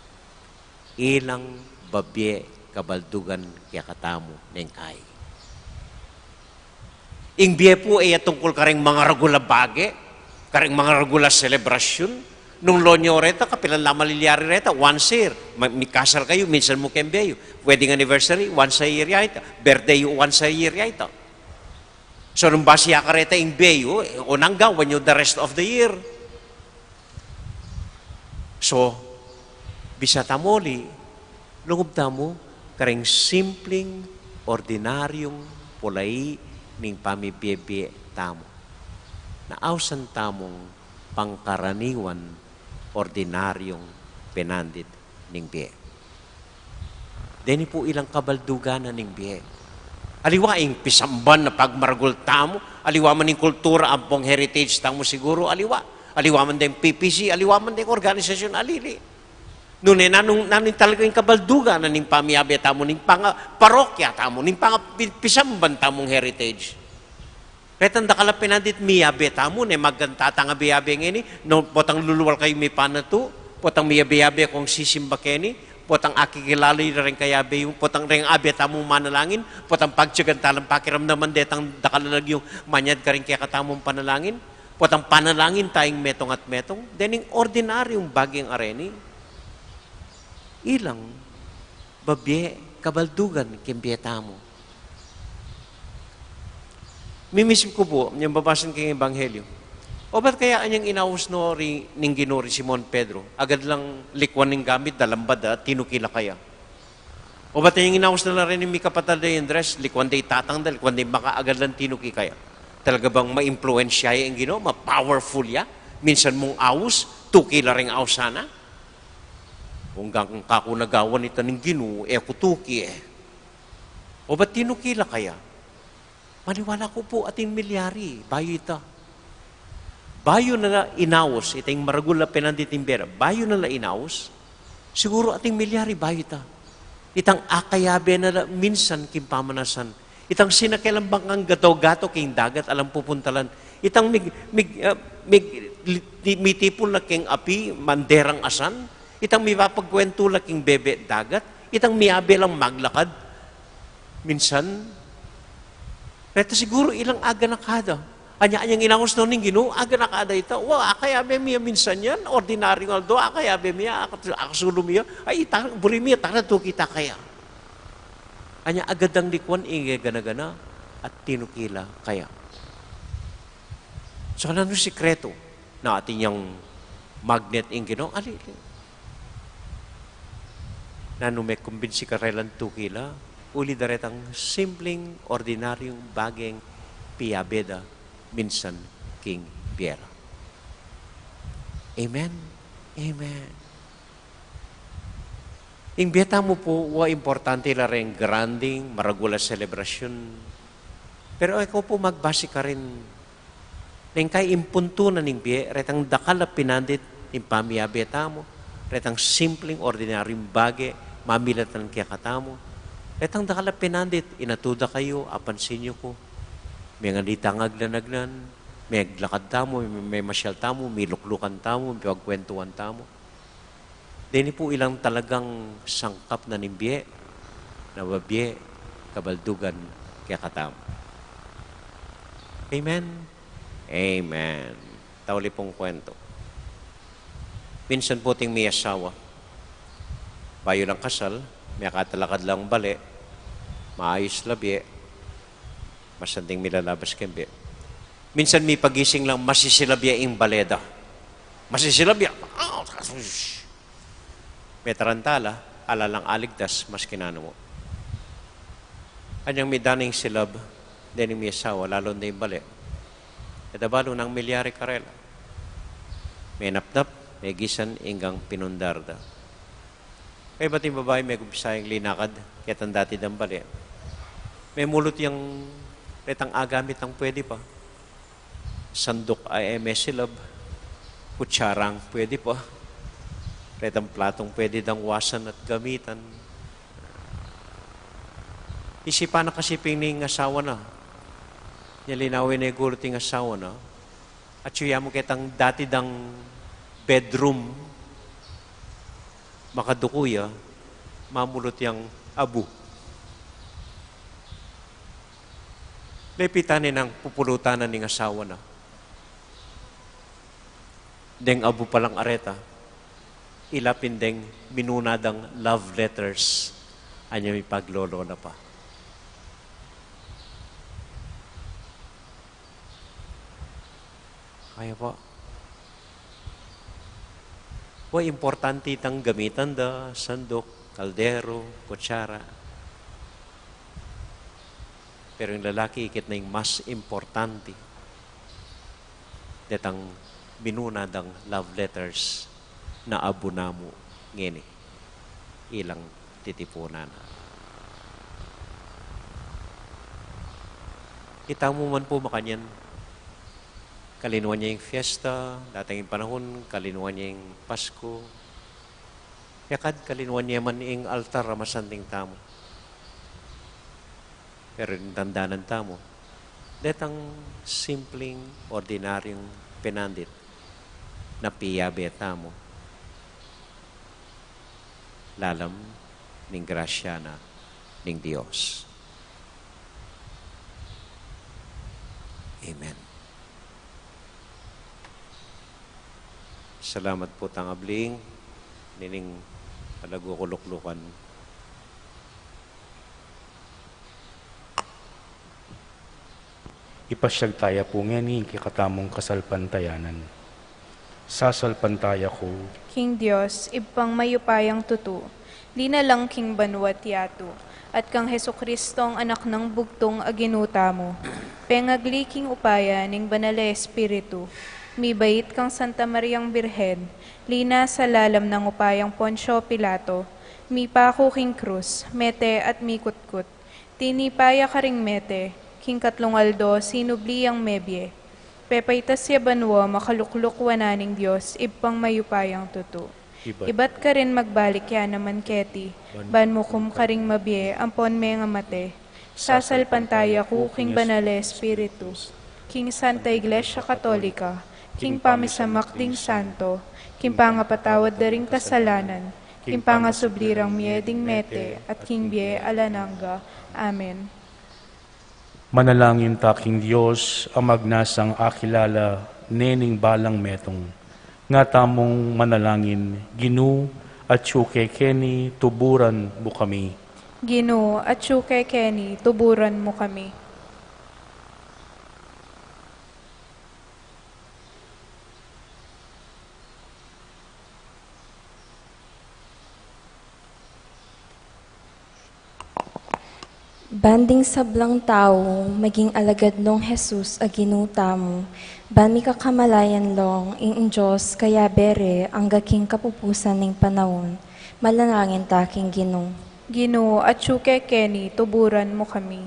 Ilang babie kabaldugan kekatamu neng kai. Ing bie pu e ya tungkul kareng mangaragul a bage, kareng mangaragul a selebrasyun. Nung lo nyo reta, kapilan la malilyari reta, once a year. Ma-, mikasal kayu, minsan mu keng bie yu. Wedding anniversary, once a year ya ita. Birthday yu, once a year ya ita. So, nung basi ya kareta ing bie yu, o nang gawan yu the rest of the year. So, bisa tamu uli, lungub tamu kareng simpling, ordinaryung pulai ning pamibie-bie tamu. Na ausan tamung pangkaraniwan ordinaryung penandit ning bie. Deni pu ilang kabaldugan na ning bie. Aliwa ing pisamban a pagmaragul tamu, aliwa man ing kultura ampong heritage tamu siguru, aliwa. Aliwa man deng P P C, aliwa man deng organisasyun, alili. Nune, nanung, nanung talaga ing kabaldugan na ning pamiabe tamu, ning panga-, parokya tamu, ning panga-, pi-, pisamban tamung heritage. Retang dakal a penandit miyabe tamu, ne magkanta tang abe-abe ngeni, no, potang lulual kayu mipanatu, potang miyabe-abe kung sisimba keni, potang akikilala yu reng kayabe yu, potang reng abe tamu manalangin, potang pagtyagan talang pakiramdaman detang dakal a lagyung manyad karing kekatamung panalangin, potang panalangin tayung metung at metung, dening ordinaryung baging areni, ilang babie kabaldugan keng bie tamu. Mimisim ku pu, yang babasan keng Ebanghelyo. O bat kaya anyang inaus no ri ning Ginu ri Simon Pedro, agad lang likuan ning gamit da, lamba da, tinuki la kaya. O bat anyang inaus na la reni ning mikapatad da i Andres, likuan da i tatang da, likuan da i maka, agad lang tinuki kaya. Talaga bang maimpluwensya ya ing Ginu, ma-powerful ya? Minsan mung aus, tuki la ring ausan na. Kung gang kaku nagawan ita ning Ginu, e ku tuki e. O bat tinuki la kaya? Maniwala ku pu atin milyari, bayu ita. Bayu na la inaus, itang maragul a pinandit ing bie ra, bayu na la inaus, siguru ating milyari bayu ita. Itang akayabe na la minsan king pamanasan. Itang sinakelan bangkang gato-gato king dagat, alang pupuntalan. Itang mig, mig, ah, mig, li-, mitipul na king api, manderang asan. Itang mipapagkwentu la king bebe dagat. Itang miyabe lang maglakad. Minsan, reta siguru ilang aganakada. Anya, anyang inaus no ning Ginu, aganakada ita. Wa, akayabe mi ya minsan yan, ordinaryung aldo, akayabe mi ya, akat-, akasulung mi ya. Ay, ita, buri mi ya, tara, tuki ta kaya. Anya, agadang likuan ing gana-gana, at tinuki la kaya. So, nanu sikretu? Na atin yang magnet ing Ginu, ali, nanu mekumbinsi karelang tuki la, uli da retang simpleng, ordinaryung bageng piyabe da minsan king bie ra. Amen? Amen. Ing bie tamu pu, wa importante la reng granding, maragul a selebrasyun. Pero e ko pu magbasi karin, neng kai ing puntu na ning bie, retang dakal a pinandit ing pamiyabe tamu, retang simpleng ordinaryung bage, mamilatan kekatamu. Retang dakal a pinandit, inatu da kayu, apansin yu ku. Menganita ngan agnan-agnan, meglakad tamu, me-, memasyal tamu, miluklukan tamu, mipagkwentuan tamu. Deni pu ilang talagang sangkap na ning bie, na babie, kabaldugan kekatamu. Amen? Amen. Tauli pung kwentu. Minsan pu ating miyasawa, bayu lang kasal, miyakatalakad lang bale, maayus la bie, masanting milalabas keng bie. Minsan mipagising lang, masisilab ya ing bale da. Masisilab ya. Ah, metarantala, ala lang aligtas, maski nanu mu. Anyang midan ing silab, deni miyasawa, lalu na ing bale. E da balu nanu ing milyari karela. Menapnap, megisan inggang pinundar da. Kaybat ing babai, megumpisa yang linakad ketang dati dang bale. Memulut yang retang agamit a pwede pa. Sanduk a e mesilab, kutsarang pwede pa, retang platung pwede dang wasan at gamitan. Isipan na kasi pin ning asawa na. Nya linawin na ing gulut ing asawa na. Atyu ya mu ketang dati dang bedroom, makaduku ya, mamulut yang abu. Lepitan ne nang pupulutan na ning asawa na. Deng abu pa lang areta, ila pin deng minuna dang love letters, anya mipaglolo na pa. Kaya pa. Wa, importante itang gamitan da, sanduk, kaldero, kutsara. Pero ing lalaki, ikit na ing mas importante detang minuna dang love letters na abu na mu ngeni. Ilang titipunan na. Itamu man pu makanyan, kalinuan ya ing fiesta, datang ing panahun, kalinuan ya ing Pasku. Yakad kalinuan ya man ing altar a masanting tamu. Pero ing tandanan tamu, detang simpleng, ordinaryung pinandit na piyabe tamu lalam ning grasya na ning Dios. Amen. Salamat pu, tangabling nining alagu ku luklukan. Ipasyag taya pu ngeni ing kekatamung kasalpantayanan. Sasalpantaya ku king Dios, Ibpang mayupayang tutu, linalang king banua't yatu, at kang Jesucristong Anak nang bugtung a Ginu tamu, pengagli king upaya ning Banal a Espiritu, mibait kang Santa Mariang Birhen, linasa lalam nang upayang Poncio Pilato, mipaku king krus, mete at mikutkut, tinipa ya karing mete, king katlung aldo sinubli yang mebie, Pepaitas ya banua makalukluk wanan ning Dios, Ibpang mayupayang tutu. Ibat karin magbalik ya naman keti, ban mukum karing mabie ampon menga mate. Sasalpantaya ku king Banal a Espiritu, king Santa Iglesia Katolika, king pamisamak ding santo, king pangapatawad da ring kasalanan, king pangasubli rang mie ding mete, at king bie alang angga. Amen. Manalangin ta king Dios a magnasang akilala ne ning balang metung. Nga tamung manalangin, Ginu, atyu ke keni, tuburan mu kami. Ginu, atyu ke keni, tuburan mu kami. Ban ding sablang tau maging alagad nong Jesus a Ginu tamu, ban mikakamalayan long ing Dios kayabe re angga king kapupusan ning panaun. Manalangin ta king Ginu. Ginu, atyu ke keni, tuburan mu kami.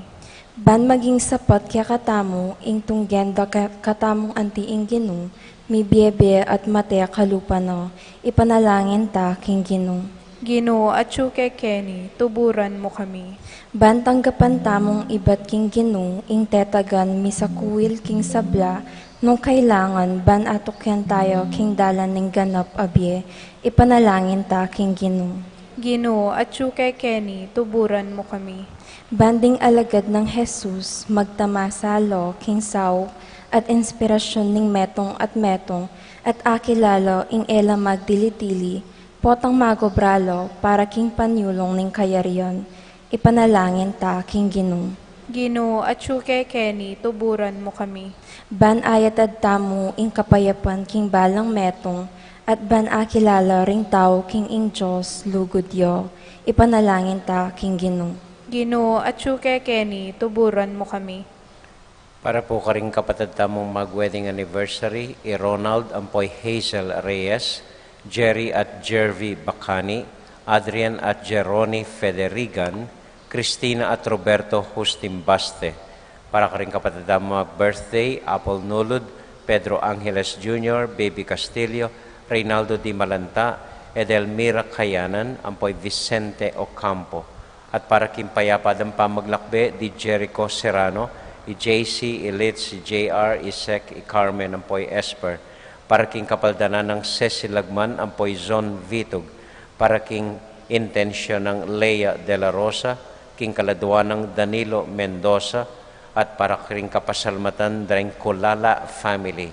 Ban maging sapat kekatamu ing tunggen da ke-, katamung anti ing Ginu, mibie-bie at mate kalupa na. Ipanalangin ta king Ginu. Ginu, atyu ke keni, tuburan mu kami. Ban tanggapan tamung ibat king Ginu ing tetagan misakuil king sabla, nung kailangan ban atukyan tayu king dalan ning ganap a bie. Ipanalangin ta king Ginu. Ginu, atyu ke keni, tuburan mu kami. Ban ding alagad nang Jesus magtamasa lo king saup at inspirasyun ning metung at metung, at akilala ing e la magdili-dili, potang magobra lo para king panyulung ning kayarian. Ipanalangin ta king Ginu. Ginu, atyu ke keni, tuburan mu kami. Ban ayatad tamu ing kapayapan king balang metung, at ban akilala ring tau king ing Dios lugud ya. Ipanalangin ta king Ginu. Ginu, atyu ke keni, tuburan mu kami. Para pu karing kapatad tamung mag-wedding anniversary, i Ronald ampo i Hazel Reyes, Jerry at Jervy Bacani, Adrian at Jeroni Federigan, Cristina at Roberto Hustin Baste. Para karing kapatad tamung mag-birthday, Apple Nulud, Pedro Angeles Junior, Baby Castillo, Reynaldo Di Malanta, Edelmira Kayanan, ampo i Vicente Ocampo. At para king payapa dang pamaglakbe di Jericho Serrano, i J C, i Litz, i J R, i Sec, i Carmen, ampo i Esper. Para king kapaldanan nang Cecil Lagman, ampo i Zon Vitug. Para king intensyon nang Lea de la Rosa, king kaladuan nang Danilo Mendoza, at para king kapasalmatan dring Kulala family.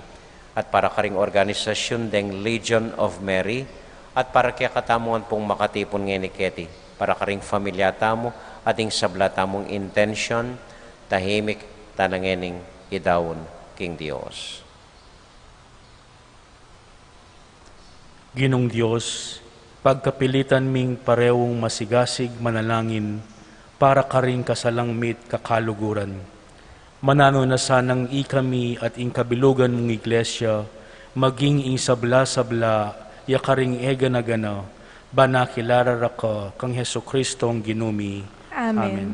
At para karing organisasyun deng Legion of Mary, at para kekatamu ngan pung makatipun ngeni keti, para karing familia tamu, at ing sabla tamung intensyon, tahimik tana ngening idaun king Dios. Ginung Dios, pagkapilitan ming pareung masigasig manalangin para karing kasalang mit kakaluguran. Mananu na sanang ikami at ing kabilugan mung Iglesia, maging ing sabla-sabla ya karing e gana-gana, ban akilala ra ka kang Jesucristong Ginu mi. Amen. Amen.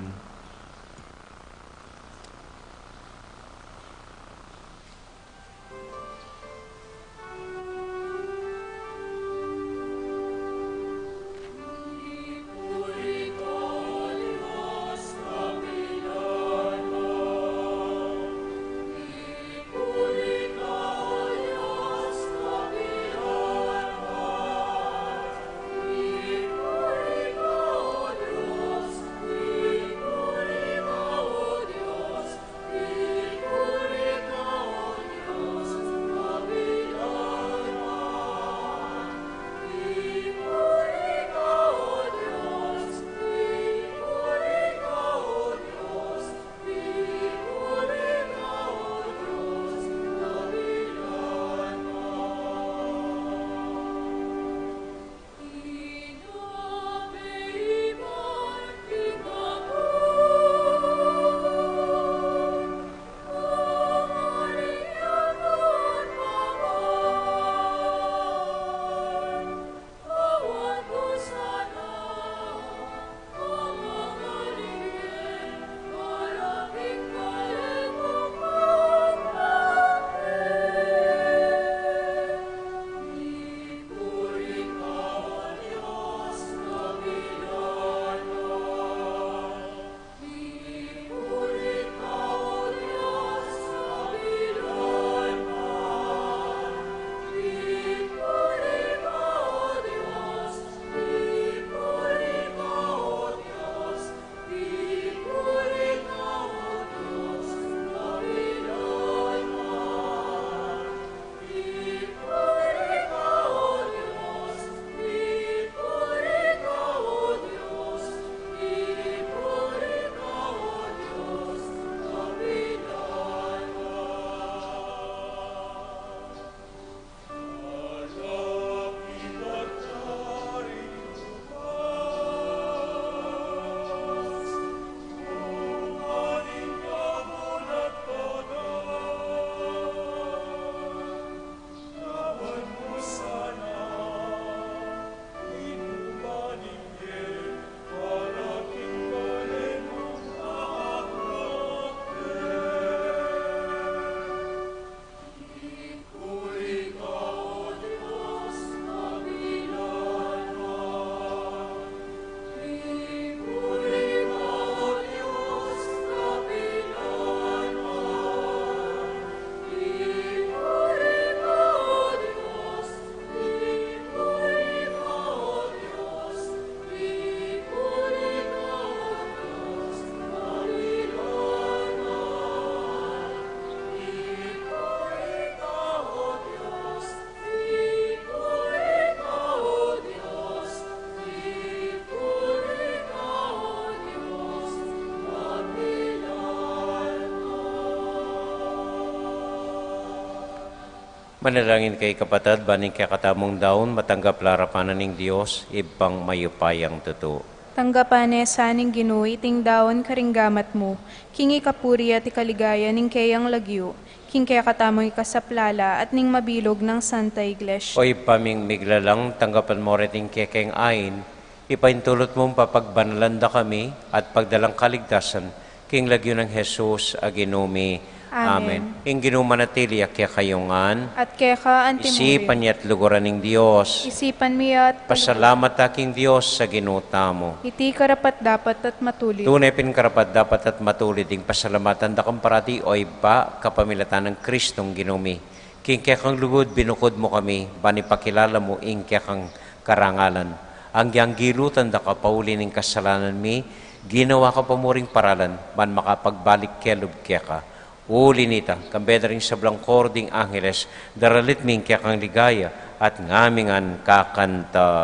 Manalangin kayu, kapatad, ban ing kekatamung daun matanggap la arapan na ning Dios, Ibpang mayupayang tutu. Tanggapan na sa ning Ginu iting daun karing gamat mu, king ikapuri at ikaligaya ning keyang lagyu, king kekatamung ikasaplala at ning mabilug nang Santa Iglesia. O Ibpa ming miglalang, tanggapan mu reting kekeng ain, ipaintulut mung papagbanalan da kami at pagdalang kaligtasan king lagyu nang Jesus a Ginu mi. Amen. Amen. Ing Ginu manatili ya kekayu ngan. At keka anti mu rin. Isipan ya't luguran ning Dios. Isipan mi ya't luguran. Pasalamat ta king Dios a Ginu tamu. Iti karapat-dapat at matulid. Tune pin karapat-dapat at matulid ing pasalamatan da kang parati, o Ibpa, kapamilatan nang Kristong Ginu mi. King kekang lugud binukud mu kami, ban ipakilala mu ing kekang karangalan. Anggyang gilutan da ka pauli ning kasalanan mi, ginawa ka pa mu ring paralan, ban makapagbalik kelub keka. Uli nita, kambe da ring sablang koro ding angeles, daralit mi ing kekang ligaya, at ngami ngan kakanta.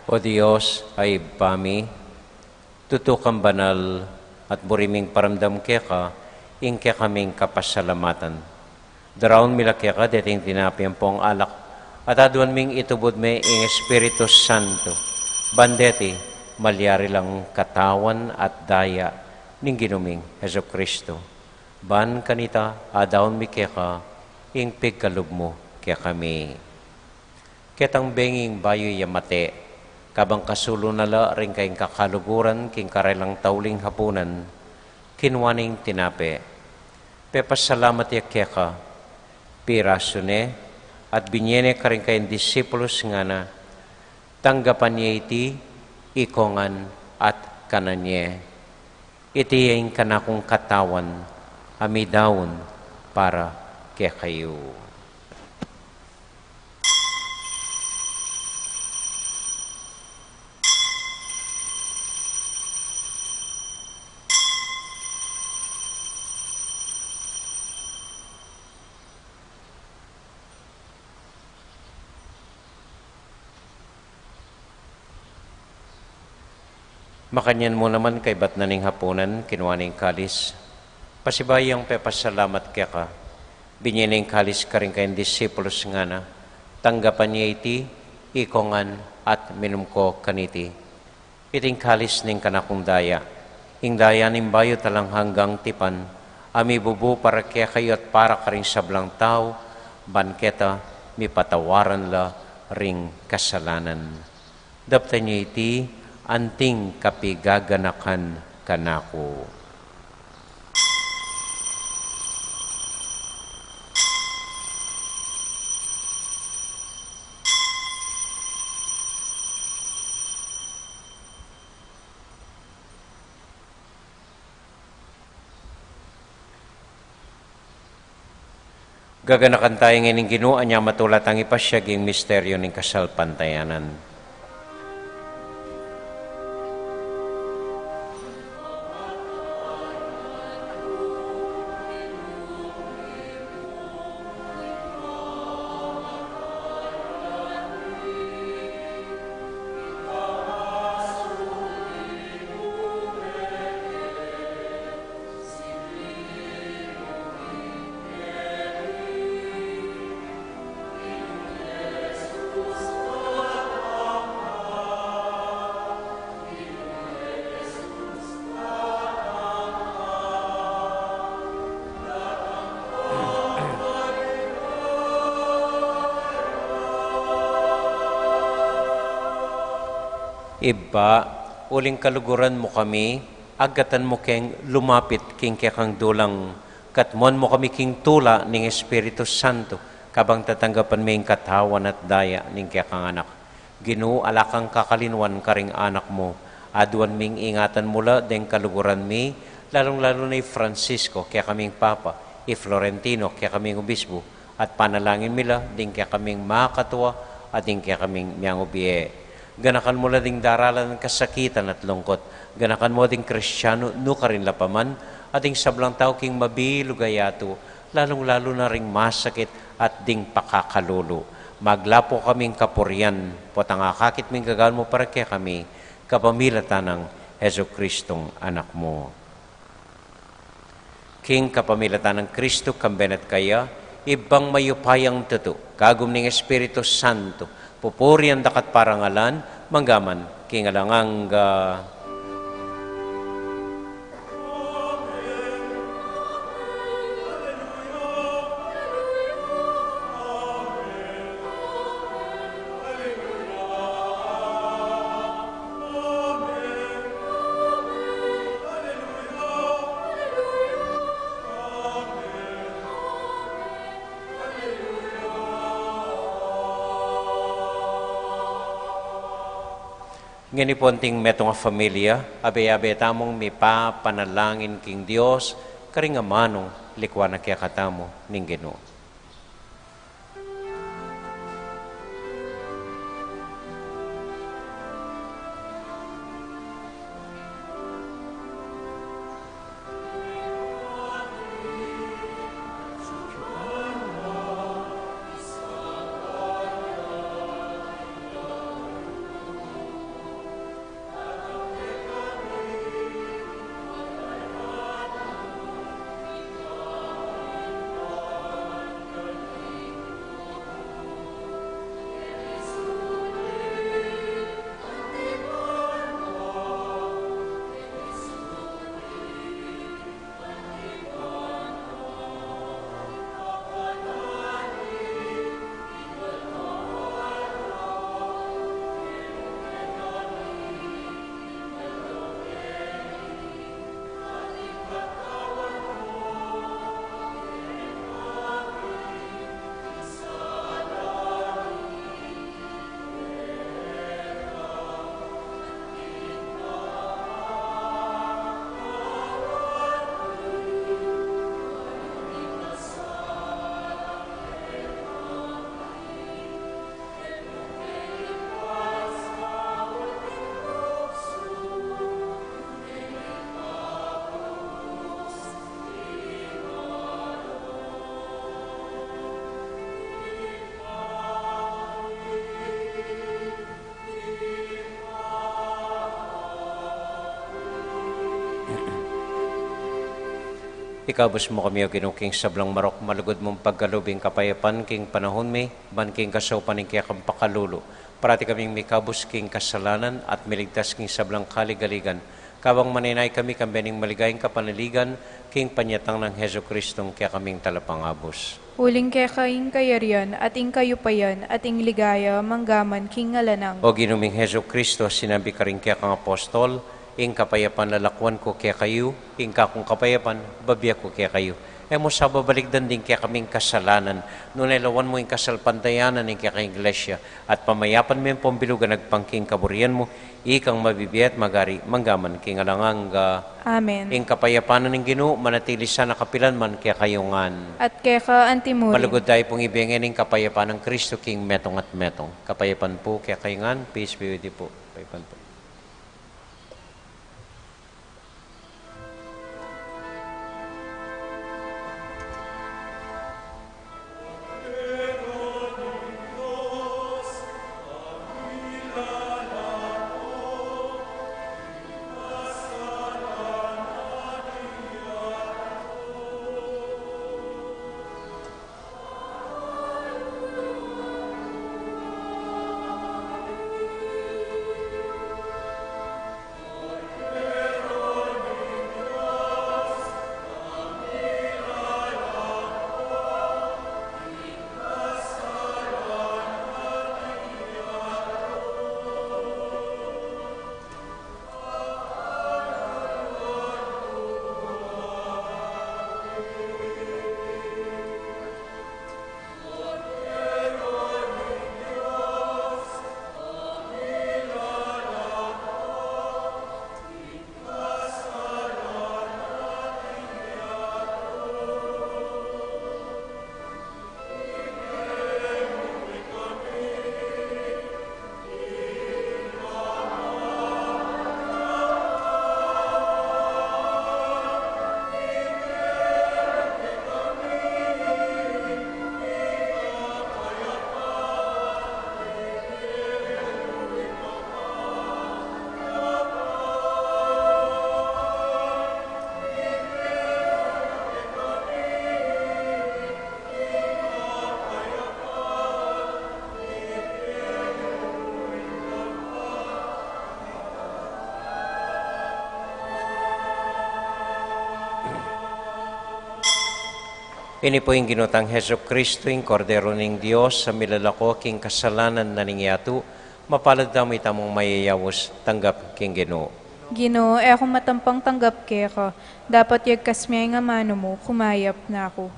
O Dios a Ibpa mi, tutu kang banal, at buri ming paramdam keka ing kekaming kapasalamatan. Daraun mi la keka deting tinape ampong alak, at aduan ming itubud me ing Espiritu Santo, ban deti malyari lang katawan at daya ning Ginu ming Jesucristo. Ban kanita, adaun mi keka ing pigkalub mu kekami. Ketang benging bayu ya mate, kabang kasulu na la ring kayang kakaluguran king karelang tauling hapunan, kinua neng tinape, pepasalamat ya keka, pirasu ne, at binie ne karing kayang disipulus, ngana, tanggapan ye iti, ikongan at kanan ye. Iti ya ing kanakung katawan, a midaun para kekayu. Makanyan mu naman kaibat na ning hapunan, kinua ne ing kalis. Pasibayu yang pepasalamat keka, binie ne ing kalis karing kayang disipulus, ngana, tanggapan ye iti, ikongan at minum ko kaniti. Iti ing kalis ning kanakung daya, ing daya ning bayu at alang anggang tipan, a mibubu para kekayu at para karing sablang tau, ban keta mipatawaran la ring kasalanan. Daptan ye iti anting kapigaganakan kanaku. Gaganakan taya ngeni ning Ginu, anya matula tang ipasiag ing misteryo ning kasalpantayanan. Ibpa, uling kaluguran mu kami, agatan mu keng lumapit king kekang dulang, katmuan mu kami king tula ning Espiritu Santo, kabang tatanggapan mi ing katawan at daya ning kekang Anak. Ginu, ala kang kakalinuan karing anak mu. Aduan ming ingatan mu la deng kaluguran mi, lalung-lalu na i Francisco, kekaming Papa, i Florentino, kekaming Obispo, at panalangin mi la ding kekaming makatua at ding kekaming miangubie. Ganakan mu la ding daralan kasakitan at lungkot. Ganakan mu ding Kristiano nukarin la pa man, at ding sablang tau king mabilug a yatu, lalung-lalu na ring masakit at ding pakakalulu. Maglapu kaming kapurian, potang akakit ming gagawan mu para kekami, kapamilatan nang Jesucristong Anak mu. King kapamilatan nang Kristo, kambe na at kaya, Ibpang mayupayang tutu, kagum ning Espiritu Santo, pupurian da ka at parangalan, mangga man king alang angga. Ngeni pu anting metung a familia, abe-abe tamung mipapanalangin king Dios, karing amanung likuan na kekatamu ning Ginu. Ikabus mu kami, O Ginu, king sablang marok, malugud mung pagkalub ing kapayapan king panahun mi, ban king kasaupan ning kekang pakalulu, parati kaming mikabus king kasalanan at miligtas king sablang kaligaligan, kabang manenaya kami kambe ning maligayang kapanaligan king panyatang nang Jesucristong kekaming Talapangabus. Uling keka ing kayarian, at ing kayupayan, at ing ligaya, mangga man king alang angga. O Ginu ming Jesucristo, sinabi karing kekang apostol, ing kapayapan lalakuan ku kekayu, ing kakung kapayapan bibie ku kekayu. E mu sa babalikdan ding kekaming kasalanan, nune lawan mu ing kasalpantayanan ning kekang Iglesia, at pamayapan me ing pambilug a agpang king kaburian mu, ikang mabibie at magari, mangga man king alang angga. Amen. Ing kapayapan ning Ginu, manatili sana kapilan man kekayu ngan. At keka antimurin. Malugud tamu pung ibie ngeni ing kapayapan nang Kristo king metung at metung. Kapayapan pu kekayu ngan, peace be with you pu. Kapayapan pu. Ini pu ing Ginu tang Jesucristo, ing Kordero ning Dios, a milalako king kasalanan na ning yatu. Mapalad tamu itamung mayayaus, tanggap king Ginu. Ginu, e ku matampang tanggap keka, dapot yagkas me ing amanu mu, kumayap na ku.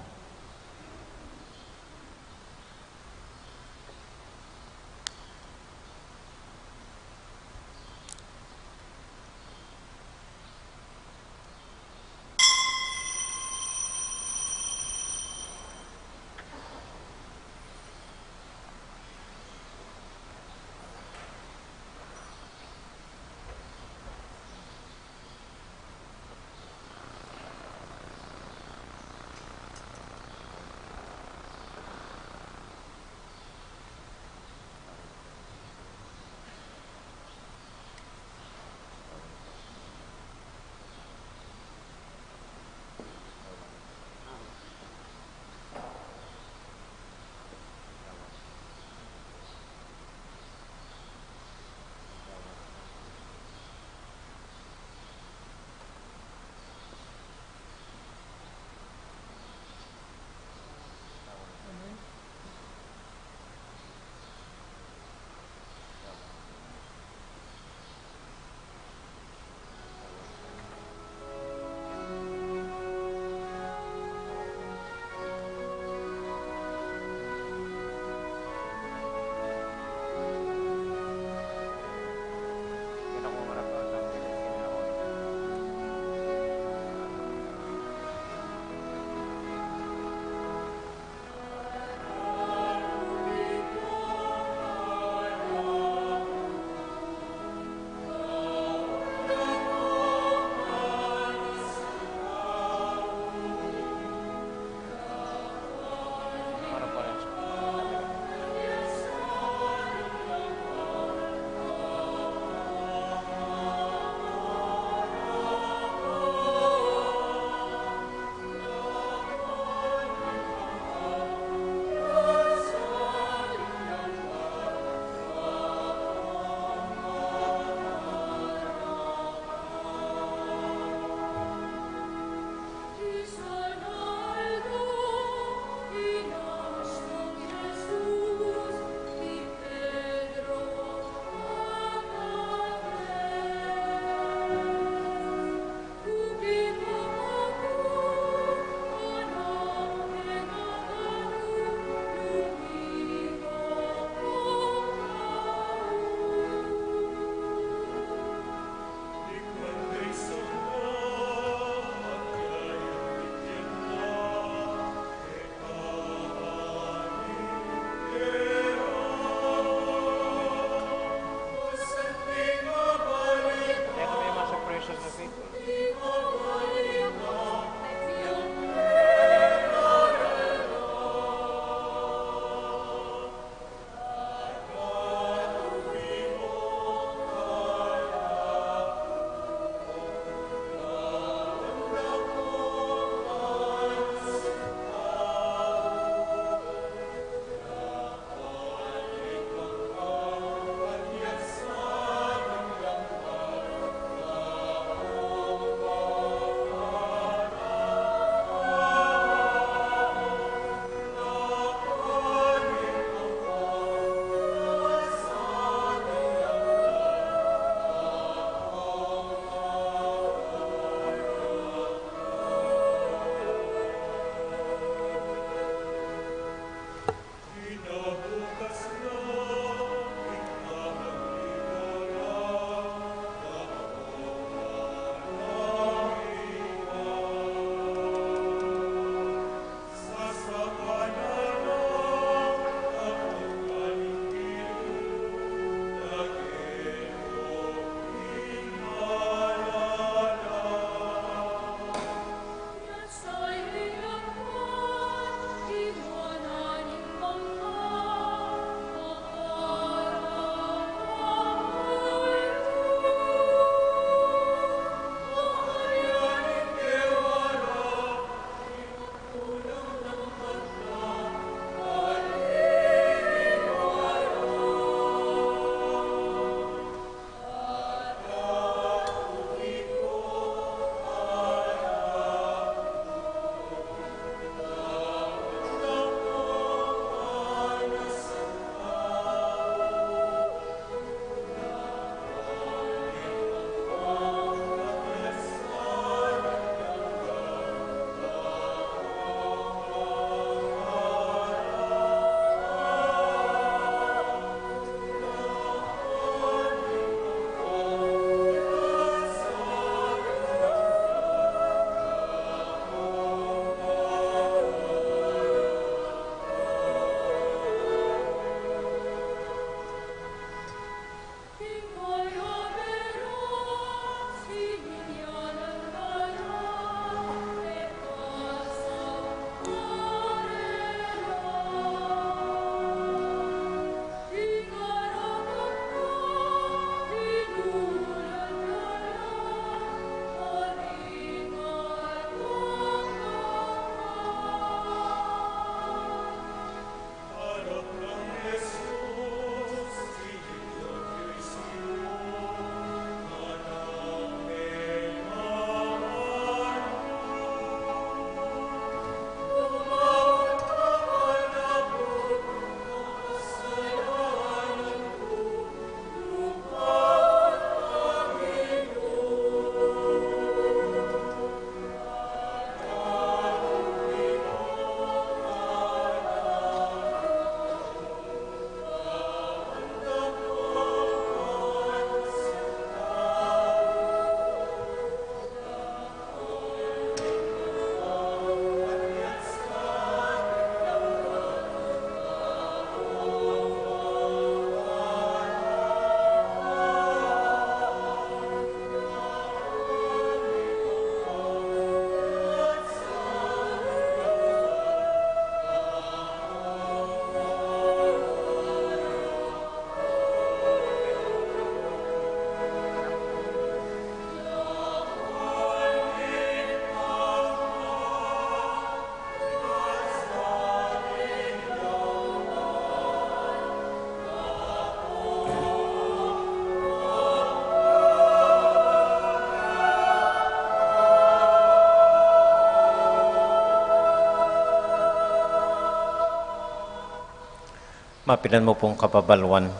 Mapilan mu pung kapabaluan.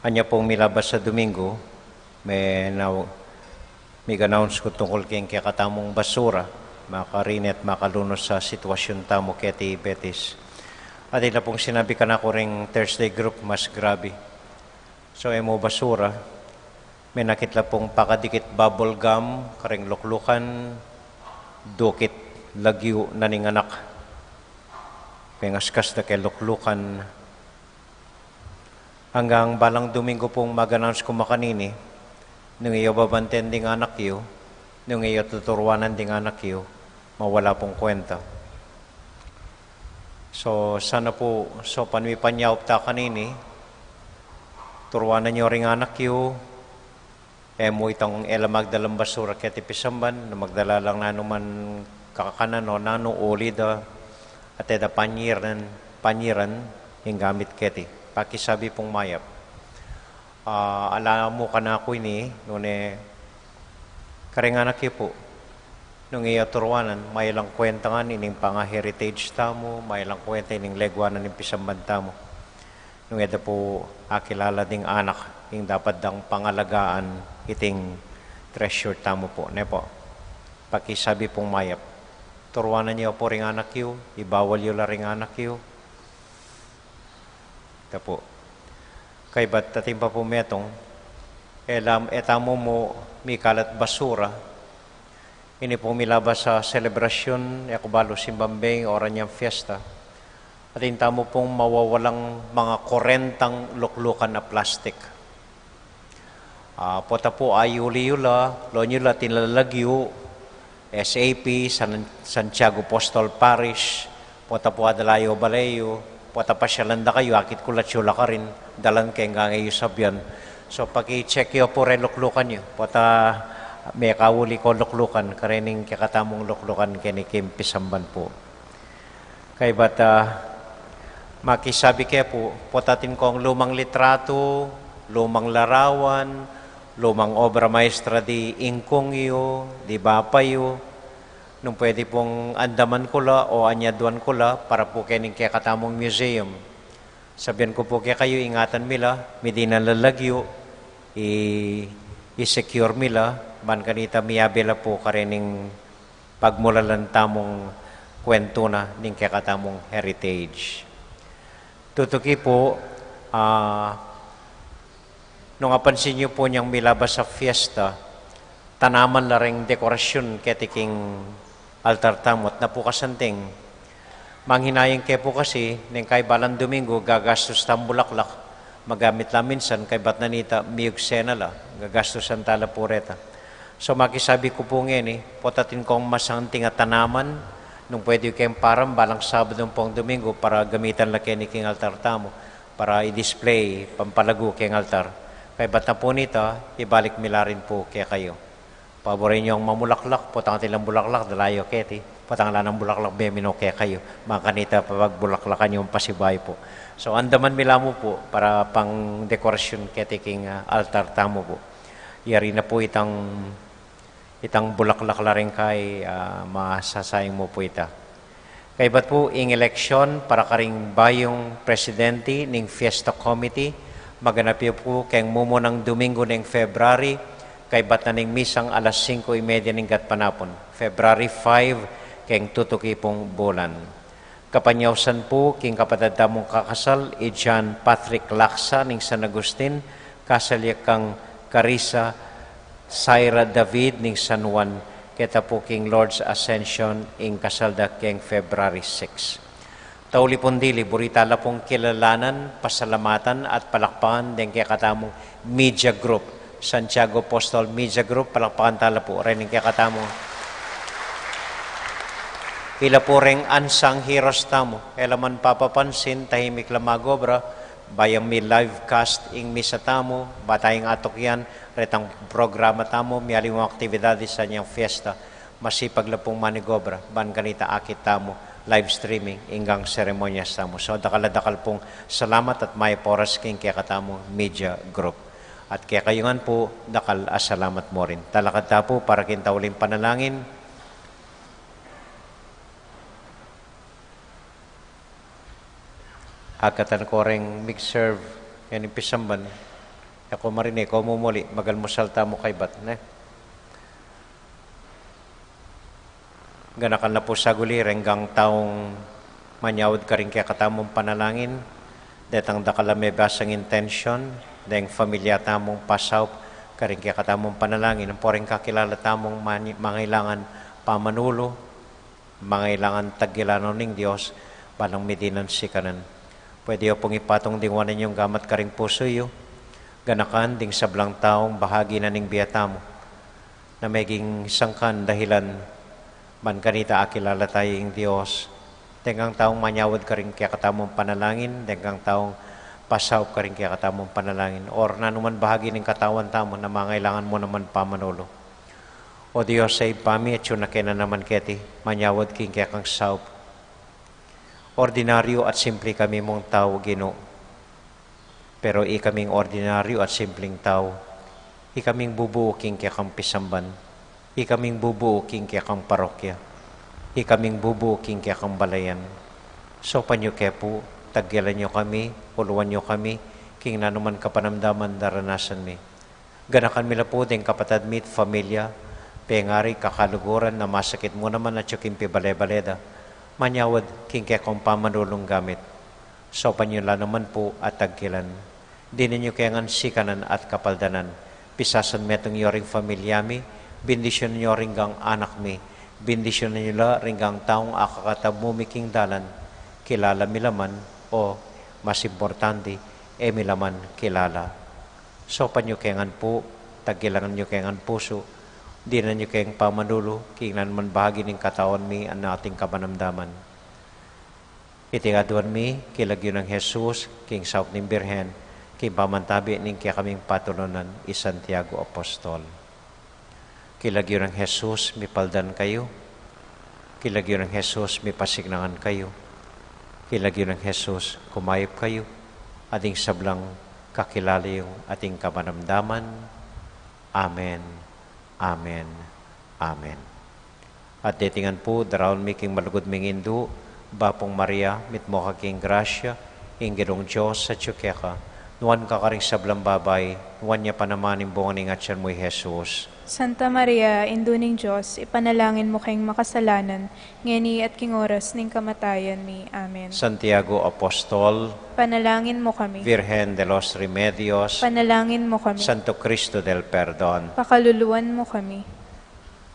Anya pung milabas a Domingo, me-, na-, mig-announce ku tungkul king kekatamung basura, makarini at makalunus a sitwasyun tamu keti Betis. At ila pung sinabi kanaku ring Thursday group, mas grabe. So, e mu basura, menakit la pung pakadikit bubble gum karing luklukan, dukit lagyu na ning anak. Pengaskas da keng luklukan. Anggang balang Domingo pung mag-announce ku makanini, nung e yu babanten ding anak yu, nung e yu tuturuanan ding anak yu, mawala pung kwenta. So, sana pu, so, panwipan ya upta kanini, turuanan yu ring anak yu, e mu itang e la magdalang basura keti pisamban, nung magdala lang nanu man kakanan o nanu, uli da, at e da panyiran, panyiran, ing gamit keti. Pakisabi pung mayap. Ah, ala mu kanaku ini, nune, karing anak yu pu. Nung e yu turuanan, mayalang kwenta ngan ining panga-heritage tamu, mayalang kwenta ining leguanan ning pisamban tamu. Nung e da pu akilala ding anak, ing dapat dang pangalagaan iting treasure tamu pu, ne pu? Pakisabi pung mayap. Turuanan yu pu ring anak yu, ibawal yu la ring anak yu. Ita pu. Kaybat atin pa pu metung, e la, e tamu mu mikalat basura, ini pung milabas a selebrasyun, e ku balu simbang beng o anyang fiesta, atin tamu pung mawawalang mga kurentang luklukan a plastik. Ah, pota pu ayuli yu la, loan yu la atin lalagyu, S A P, San, Santiago Apostol Parish, pota pu adala yu bale yu, pota pasyalan da kayu, akit ku la atyu la karin, dalan keng gang e yu sabian. So, paki-check yu pu reng luklukan yu, pota mekauli ko luklukan, karening kekatamung luklukan keni king pisamban pu. Kaybat, ah, makisabi ke pu, pota atin kong lumang litratu, lumang larawan, lumang obra maestra di ingkung yu, di bapa yu, nung pwede pung andaman ku la o anyaduan ku la para pu kening kekatamung museum. Sabian ku pu kekayu, ingatan mi la, midinan lalagyu, i-, i-secure mi la, ban kanita miyabe la pu karening pagmulalan tamung kwentu na ning kekatamung heritage. Tutuki pu, ah, nung apansin yu pu inyang milabas a fiesta, tanaman la reng dekorasyun keti king altar tamu at napukasan ting. Manghinayang ke pu kasi, neng kaybat lang Domingo, gagastus tang bulaklak, magamit la minsan, kaybat na nita, miyugse na la, gagastusan ta la pu reta. So, makisabi ku pu ngeni, pota atin kong masanting a tanaman, nung pwede yu keng param, balang Sabadu ampong Domingo, para gamitan la keni king altar tamu, para i-display, pampalagu keng altar. Kaybat na pu nita, ibalik mi la rin pu kekayu. Paboran yung mamulaklak, potang atin lang bulaklak, dala yu keti. Potang ala nang bulaklak, bie mi no kekayu. Makanita, papagbulaklakan yung pasibayu pu. So, andaman mi la mu pu, para pang dekorasyun keti king, ah, altar tamu pu. Yari na pu itang, itang bulaklak la rin kay, ah, masasayang mu pu ita. Kaybat pu ing eleksyon para karing bayung presidente ning Fiesta Committee, maganap ya pu keng mumunang Domingo ning February, kaybat na ning misang alas singko y media ning gatpanapun, February five, keng tutuki pung bulan. Kapanyausan pu king kapatad tamung kakasal, i John Patrick Laksa ning San Agustin, kasal ya kang Carissa Saira David ning San Juan, keta pu king Lourdes Ascension ing kasal da keng February six. Tauli pung dili, buri ta la pung kilalanan, pasalamatan, at palakpakan deng kekatamung media group, Santiago Apostol Media Group, palakpakan ta la pu, reng kekatamung. Ila pu reng unsung heroes tamu, e la man papapansin, tahimik la mag-obra, bayang mi-live cast ing misa tamu, ba tayung atukyan retang programa tamu, mialiwang aktibidades inyang fiesta, masipag la pung manigobra, ban kanita akit tamu, live streaming, ing gang seremonyas tamu. So, dakal a dakal pung salamat at mayap a oras king kekatamung media group. At kekayu ngan pu, dakal a salamat mu rin. Talakad ta pu para king tauling panalangin. Agkatan ko reng mig-serve ngening pisamban. E ko marinig, e ko mumuli, mag-almusal tamu kaybat, ne? Ganakan la pu saguli reng taung manyawad karing kekatamung panalangin, detang dakal a mebasang intensyon, deng familia tamung pasaup karing kekatamung panalangin, ampo reng kakilala tamung mani-, mangailangan pamanulu, mangailangan taggilan no ning Dios, balang midinan sikanan. Pwede yu pung ipatung ding wanan yung gamat karing pusu yu, ganakan ding sablang taung bahagi na ning bie tamu, na meging sangkan dahilan ban kanita akilala tayu ing Dios. Deng taung manyawad karing kekatamung panalangin, deng taung pasaup karing kekatamung panalangin, or nanuman bahagi ning katawan tamu na mangailangan mu naman pamanulu. O Dios, a Ibpa mi, atyu na kena naman keti, manyawad king kekang saup. Ordinaryu at simple kami mung tau, Ginu. Pero ikaming ordinaryu at simpleng tau, ikaming bubu king kekang pisamban, ikaming bubu king kekang parokya, ikaming bubu king kekang balayan. Saupan yu ke pu, taggilan yu kami, uluan yu kami, king nanuman kapanamdaman daranasan mi. Ganakan mi la pu deng kapatad mi at familia, pengari kakaluguran na masakit mu naman atyu king pibale-bale da, manyawad king kekong pamanulung gamit. Saupan yu la naman pu at taggilan. Dinan yu ke ngan sikanan at kapaldanan. Pisasan metung yu ring familia mi, bendisyunan yu ring anak mi, bendisyunan yu la ring taung akakatab mu mi king dalan, kilala mi la man, o mas importante, e mi la man kilala. Saupan yu ke ngan pu, taggilan yu ke ngan pusu, dinan yu keng pamanulu, king nanuman bahagi ning katawan mi, at ating kapanamdaman. Iti aduan mi, king lagyu nang Jesus, king saup ning Birhen, king pamantabi ning kekaming patulunan, i Santiago Apostol. King lagyu nang Jesus, mipaldan kayu. King lagyu nang Jesus, mipasiknangan kayu. King lagyu nang Jesus, kumayap kayu. At ing sablang kakilala yung ating kapanamdaman. Amen. Amen. Amen. At deti ngan pu, daraun mi king malugud ming Indu, Bapung Maria, mitmu ka king grasya, ing Ginung Dios atyu keka, nuan ka karing sablang babai, nuan ya pa naman ing bunga ning atyan mu, i Jesus. Santa Maria, Indu ning Dios, ipanalangin mu keng makasalanan, ngeni at king oras ning kamatayan mi. Amen. Santiago Apostol, panalangin mu kami. Virgen de los Remedios, panalangin mu kami. Santo Cristo del Perdon, pakaluluan mu kami.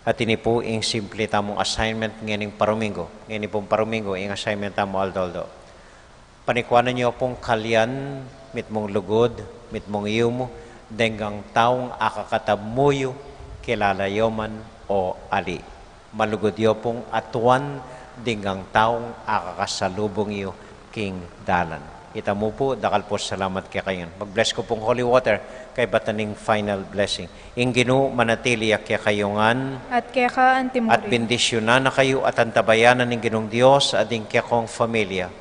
At ini pu ing simple tamung assignment ngening paruminggu. Ngeni pung paruminggu, ing assignment tamu aldo-aldo. Panikuanan yu pung kalian, mitmung lugud, mitmung yumu, deng taung akakatab mu yu, kilala yu man o ali. Malugud yu pung atuan, deng taung akakasalubung yu, king dalan. Ita mu pu, dakal pu salamat kekayu ngan. Mag-bless ku pung holy water, kaybat na ning final blessing. Ing Ginu manatili ya kekayu ngan. At keka antimurin. At bendisyunan na kayu at antabayanan ning Ginung Dios at ing kekong familia.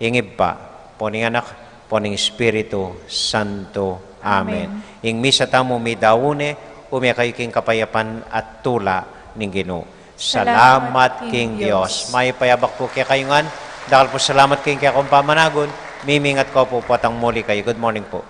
Ing Ibpa, ampo ning Anak, ampo ning Espiritu Santo. Amen. Amen. Ing misa tamu meyari na, ume kayu king kapayapan at tula ning Ginu. Salamat king Dios. Mayap a yabak pu kekayu ngan. Dakal pu salamat king kekong pamanagun. Mimingat ku pu potang muli kayu. Good morning pu.